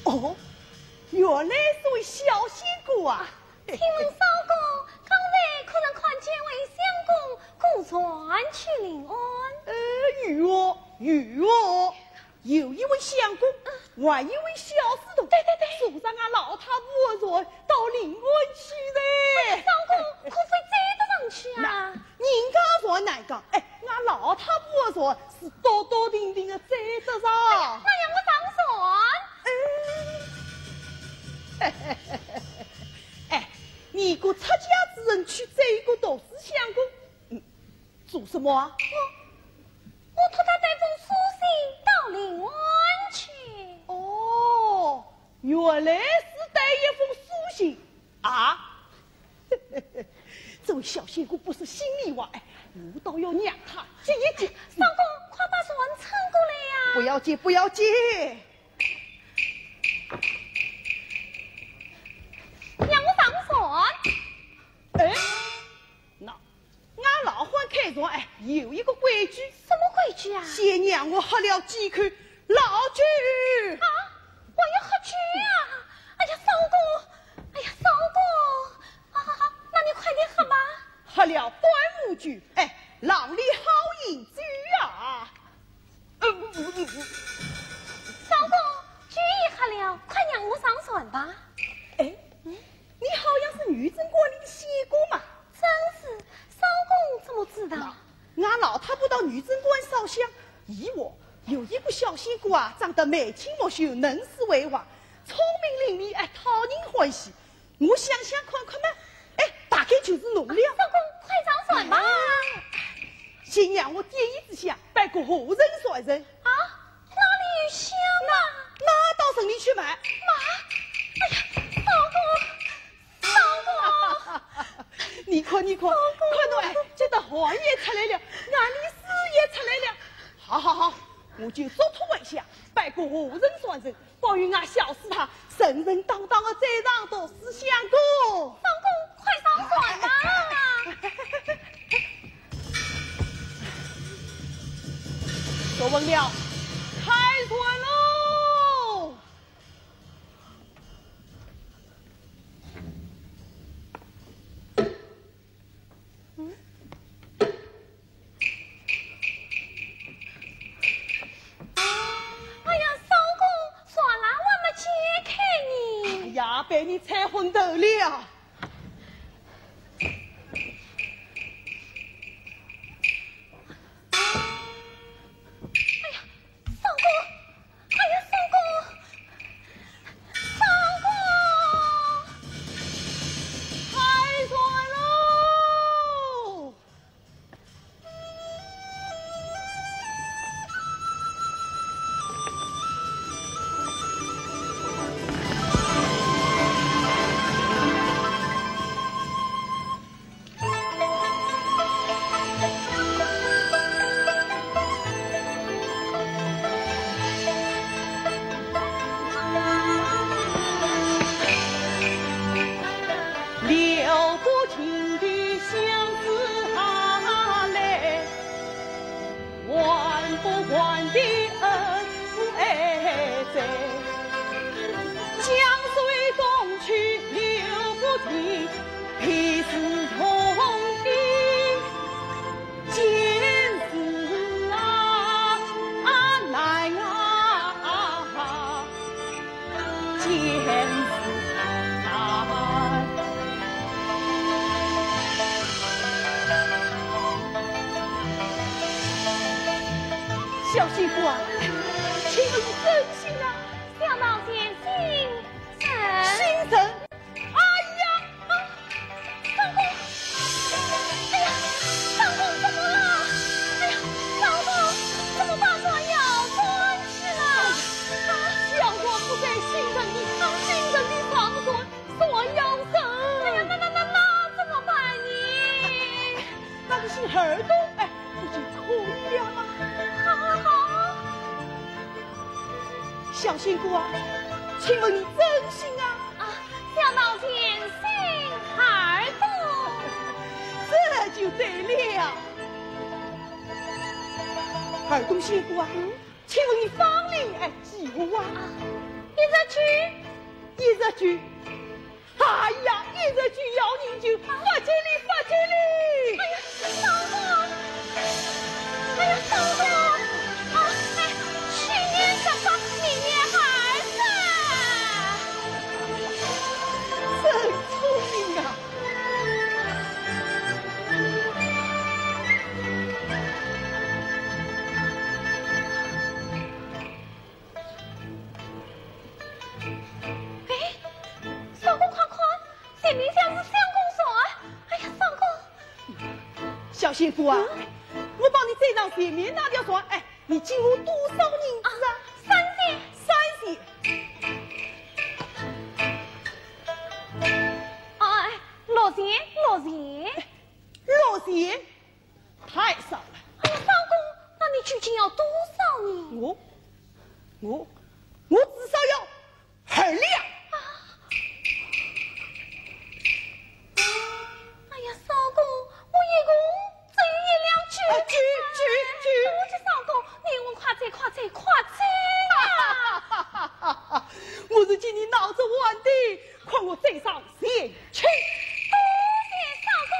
哦，原来是位小仙姑啊！请问少公，刚才可曾看见位相公过船去临安？呃，有哦，有哦。 有一位相公，还有一位小使徒，对对对，坐上俺老太婆船到临安去的。少公，可否追得上去啊？那人家船难讲，哎，俺老太婆船是笃笃定定的追得上。那让我上船。哎，哎，你个出家之人去追一个读书相公，嗯， 做什么啊？我，我托他带封书信到临安去。哦，原来是带一封书信啊！这位小仙姑不是心里话，哎，我倒要让她急一急。少公，快把船撑过来呀！不要急，不要急。让我上船。哎，那 俺老汉开船，哎，有一个规矩。什么规矩啊？先让我喝了几口老酒。啊，我要喝酒啊！哎呀，少公，哎呀，少公，好好好，那你快点喝吧。喝了端午酒，哎，郎里好饮酒啊。呃，不，不，不，不。少公，酒已喝了，快让我上船吧。女贞观烧香，一望有一个小仙姑啊，长得眉清目秀，能诗会画，聪明伶俐，哎，讨人欢喜。我想想看看嘛，哎，大概就是侬了。相公，快上船吧。哎，新娘，我点一支香，拜个华人传人。啊，哪里有香啊？那到城里去买。妈，哎呀，相公，相公。你看，你看，相公。看侬哎，这道汗也出来了，眼泪水也出来了。好好好，我就作图为香，拜个华人传人，保佑俺小师太神神当当的再上到西厢宫。相公，快上船吧。坐稳了，开船喽！哎呀，相公，船浪还没揭开呢。哎呀，被你猜昏头了。哎呀，相公，哎呀，相公，相公！开船喽！小仙姑啊，请问你真姓啊？小道仙姓陈。姓陈？哎呀，啊，相公，哎呀，相公怎么了？哎呀，相公，怎么把船摇翻去了？啊，相公不在，姓陈的，啊，姓陈的上船， 船摇沉。哎呀，那，那，那，那怎么办呢？那个姓二的，哎，已经可以了吗？好，好，好。小仙姑啊，请问你真姓啊？啊，小道仙姓二东。这就对了。二东仙姑啊，嗯？请问你芳龄，哎，几何啊？啊，一十九。一十九。 哎呀，一十九要人求，发吉哩，发吉哩！哎呀，相公！哎呀，相公！啊，哎，去年十八，明年二十。真聪明啊！哎，相公快看， 前面像是相公船。哎呀，相公！小仙姑啊，嗯？我帮你追上前面那条船，哎，你给我多少银子啊？啊，三钱。三钱。哎，六钱，六钱。六钱？ 太少了。哎呀，相公，那你究竟要多少呢？我，我，我至少要二两。啊！哎呀，相公，我一共只有一两酒。啊，酒，酒，酒。哎，多谢相公，你我快追，快追，快追啊！我是给你闹着玩的，看我追上前去。多谢相公。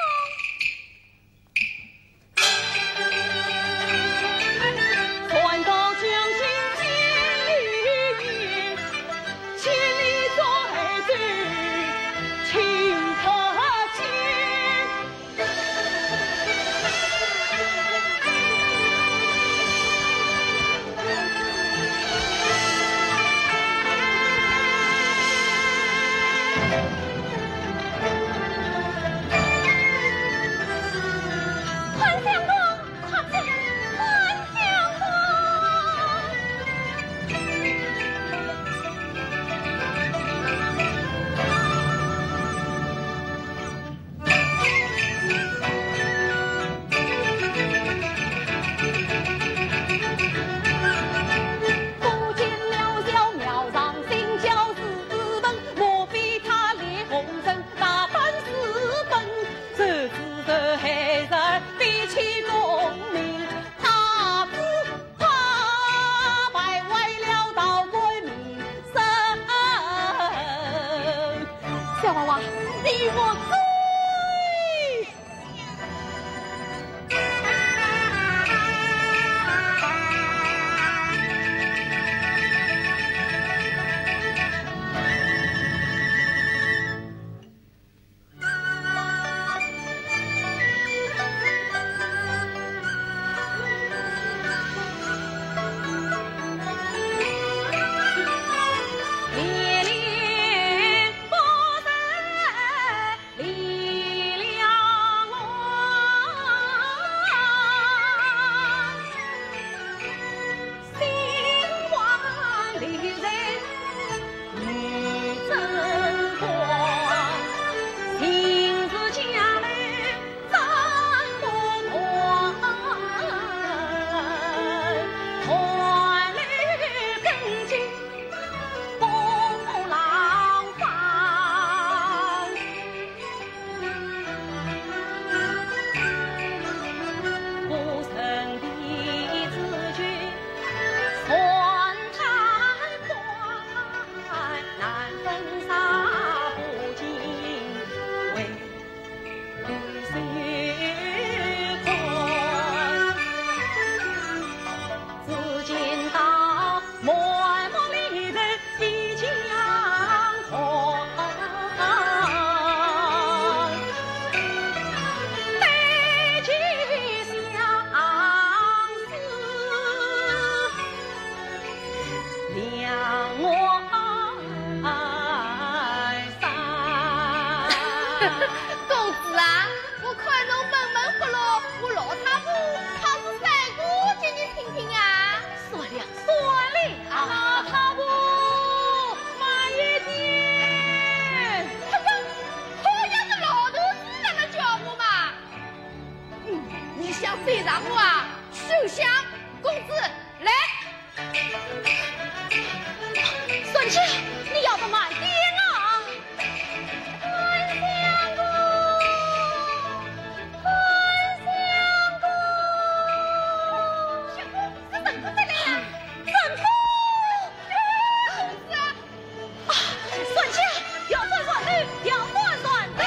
娃娃，你我追。公子啊，我看侬闷闷不乐，我老太婆唱首山歌给你听听啊。算了，算了，老太婆，慢一点。哎呀，好样的老头子，让他叫我嘛。嗯，你想追上我啊？休想！公子，来。 孙姐，你要得慢点啊！关相公，关相公。相公，是陈哥在来呀。陈哥！啊，孙姐，调转船头，调转船头。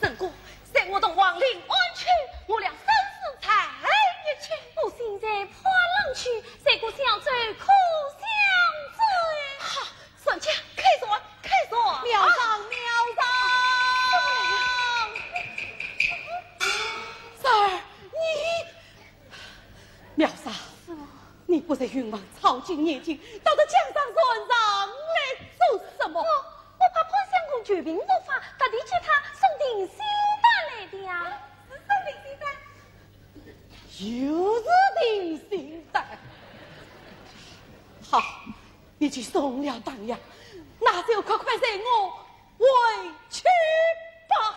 陈哥，随我到王陵安去，我俩生死在一起。我现在盼郎去，随个小舟可相随。好，船家，开船，开船。妙算，妙算。三儿，你 妙算，你不是云梦草菅年轻，到这江上船上来做什么？我，我怕潘相公求病复发，特地替他送定心丹来的呀。是送定心丹？又是定心丹。好，你既送了丹药，那就快快随我回去吧。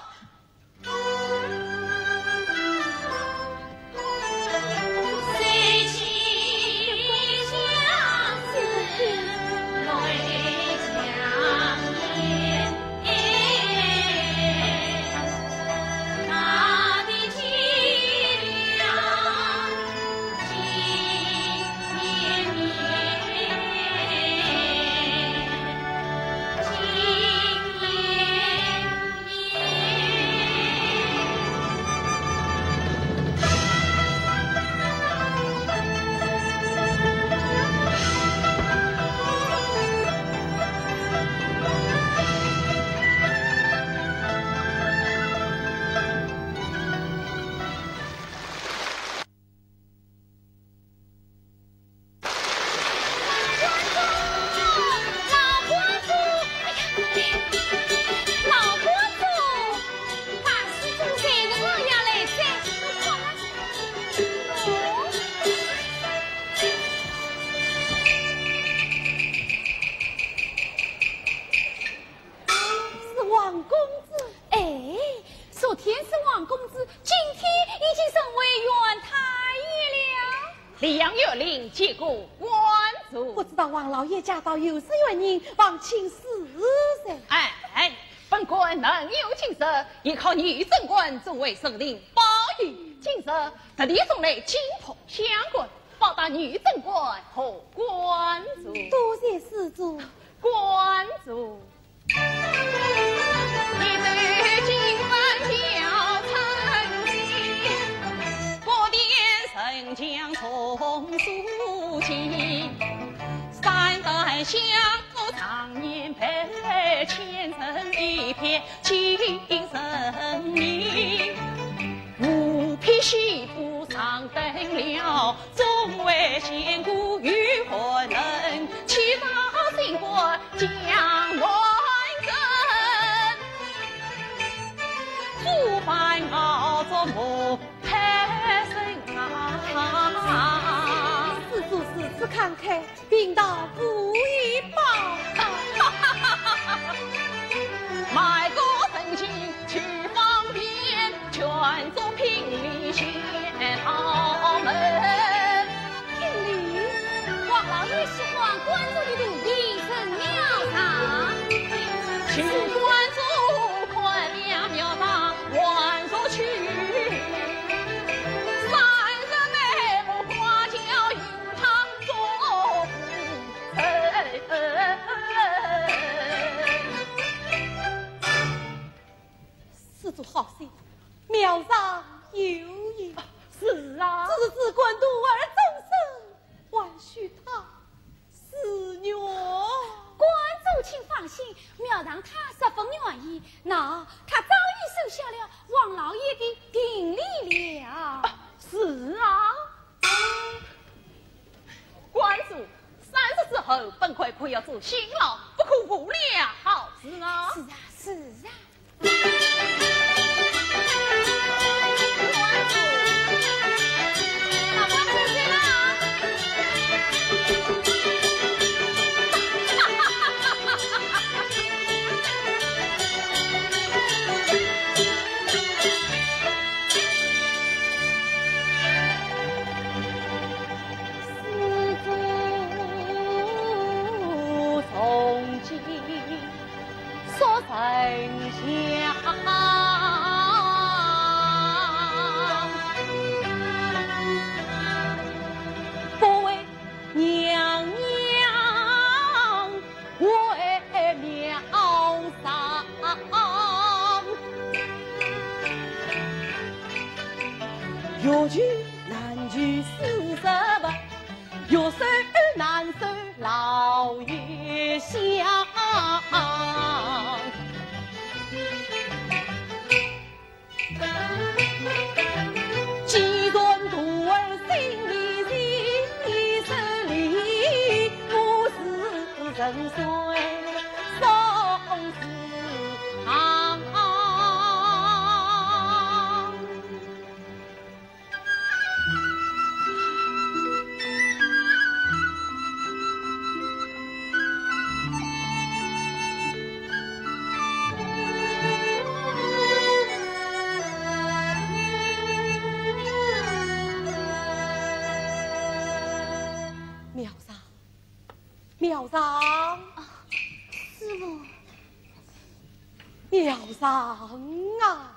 是王公子。哎，昨天是王公子，今天已经成为县太爷了。两县令见过关主。不知道王老爷驾到有何原因，望请示罪。哎，哎，本官能有今日，也靠女贞观作为人情保佑。今日特地送来金袍香罐，报答女贞观和关主。多谢施主。关主。 施主如此慷慨， 贫道无以报答。卖个人情去方便，全做聘礼献上门。聘礼？王老爷喜欢关主的肚皮成庙上。请关主看了庙上还俗去，三日内不花轿 施主好心，庙上有恙。是啊。只是关徒儿终身，还需他自愿。关主请放心，庙上他十分愿意，那他早已收下了王老爷的聘礼了。是啊。 关主，三日之后，本会可要做新郎，不可误了好事啊！是啊，是啊。关主，老关主，谁来啊？妙常啊！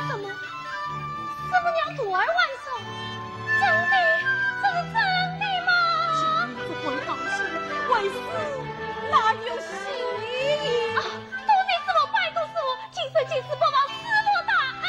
什么？什么娘徒儿还俗？真的？这是真的吗？这回好些，为师哪有戏？啊，多谢师父，拜托师父，今生今世不忘师父大恩。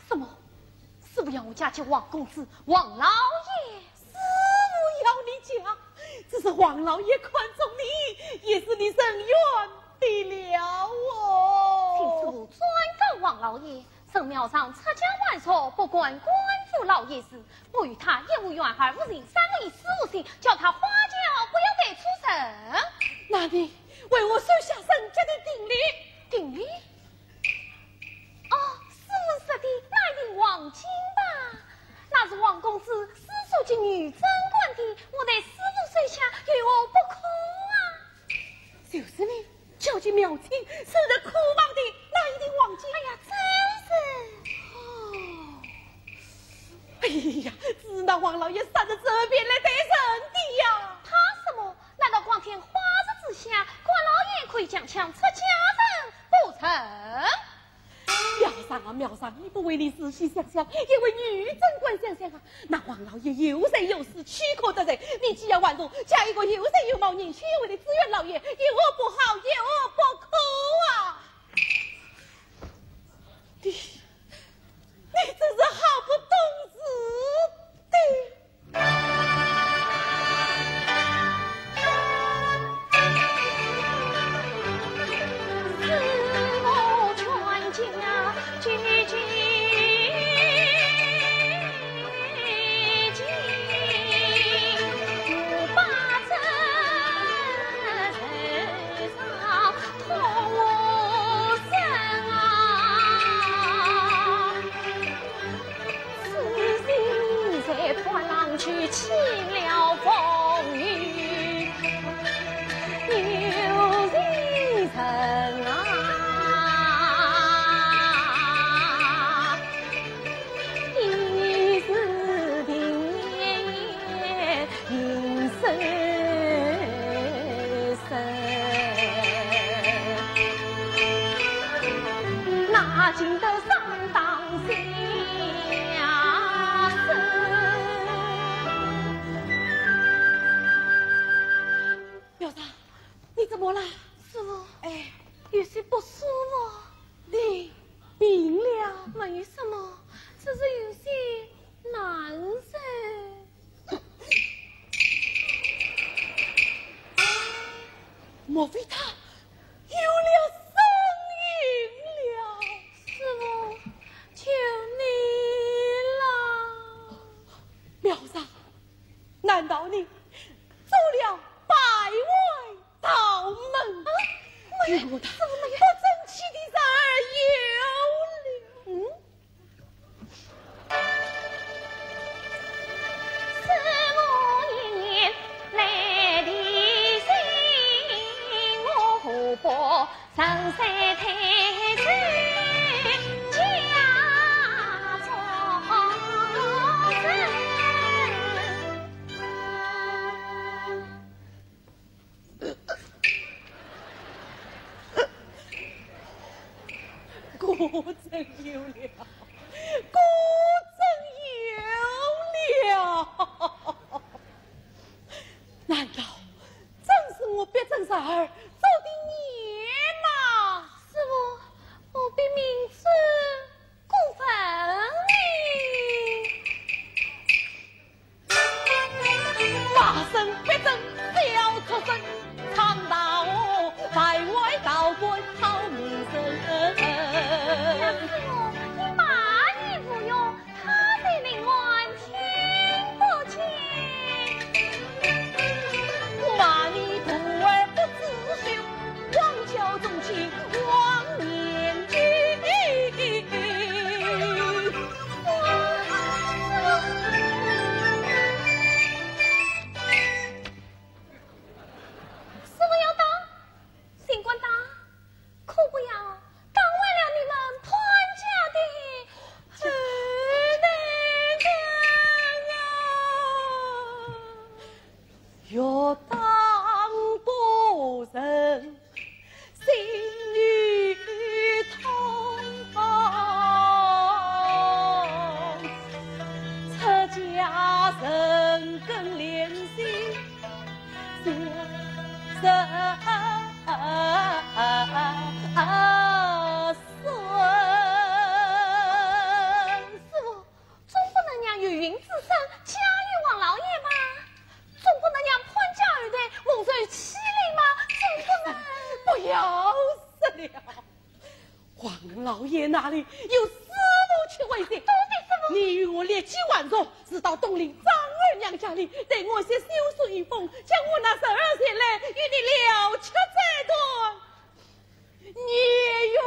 什么？师父要我嫁给王公子，王老爷？师父要你嫁，只是王老爷看中你，也是你人缘的了哦。请师父转告王老爷，沈妙常出家还俗，不管官府老爷事，我与他一无冤而无仇，三个字书信，叫他花轿不要带出城。那你为我收下沈家的定礼。定礼？ 哦，师父说的那一锭黄金吧？那是王公子私自给女贞观的，我代师父收下，有何不可啊？就是你叫进庙请，收入库房的那一锭黄金。哎呀，真是。哦。哎呀，知道王老爷杀得这边来得人的呀。怕什么？难道光天化日之下，官老爷可以强抢出家人不成？ 妙常啊，妙常，你不为你自己想想，也为女贞观想想啊。那王老爷有财有势，岂可得罪？你既要还俗，嫁一个有才有貌、年轻有为的知县老爷，有何不好，有何不可啊？你，你真是好不懂事的。 此心在湍浪去，起了风雨又一人啊。一时定也 云水深。那今得上当下身。妙常，你怎么了？师父，哎，有些不舒服。你病了？没有什么，只是有些难受。 莫非他有了身孕了？师父，求你了。妙常，难道你做了败坏道门？啊，没有，师父，没有。不争气的事儿有了。嗯？果真有了，果真有了。难道真是我逼真侄儿做的孽吗？师父，何必明知故问呢？ 骂声逼真小畜生，唱道我败坏道观好名声。师父，你骂也无用，他在门外听不见。骂你徒儿不知羞，枉教忠心枉念旧。 师父要打，尽管打，可不要打坏了你们潘家的后代呀！ 师父， 总不能让有孕之身嫁与王老爷吧？总不能让潘家后代蒙受欺凌吧？总不能……不要说了，王老爷那里有师父去慰藉。多谢师父。你与我立即还俗，直到东林张二娘家里，待我写休书一封，叫我那侄儿前来与你了却这段 孽缘。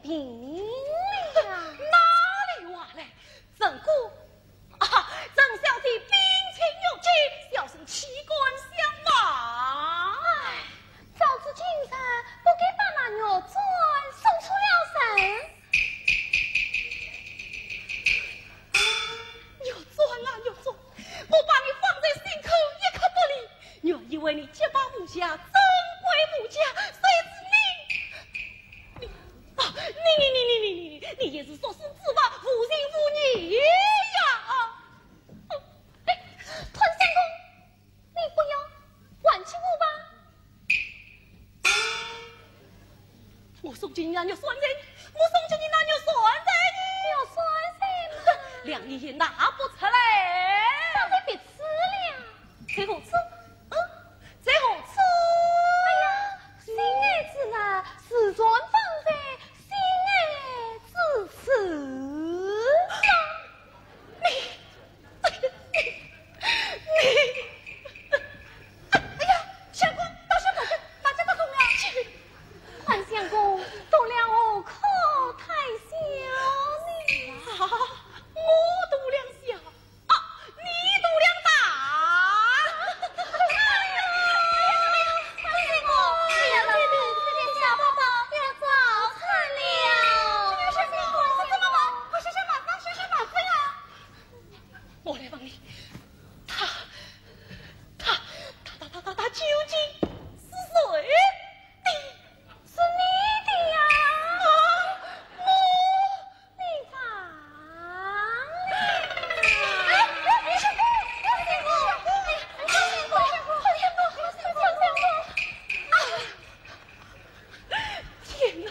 哪里话来？陈姑，啊，陈小姐冰清玉洁，小生岂敢相瞒。哎，早知今日，不该把那玉簪送出了城。玉簪啊，玉簪，我把你放在心口一刻不离，原以为你洁白无瑕，尊贵无价，谁知你，你，啊，你，你，你，你，你，你，你也是俗世之物，无情无义呀！哎，潘相公，你不要还给我吧。我送给你那玉簪，我送给你那玉簪呢？玉簪呢？两粒也拿不出来。放在别处了。在何处？嗯，在何处？哎呀，心爱之物，自然放在心爱之处。你，你，你，哎呀，相公，倒是把这，把这个送了。潘相公，独良何苦太小呢？啊，我独良小？啊，你独良大？哎呀，潘相公，哎呀，这点，这点小宝宝要早产了。潘相公，怎么办？快想想办法，想想办法呀！ 我来问你，他，他，他，他，他，他，他究竟是谁的？是你的呀。啊，我，你放的。哎，哎，哎，相公，相公，哎呀，相公，相公，相公，相公，啊！天哪！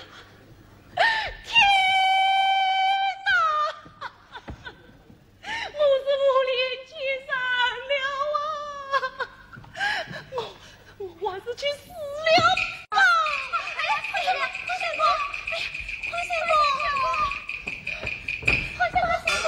天哪！ 我是无脸见人了啊！我，我还是去死了吧！哎呀，快点，快点，快点，快点，快点，快点，快点！啊，快点，快点，快点！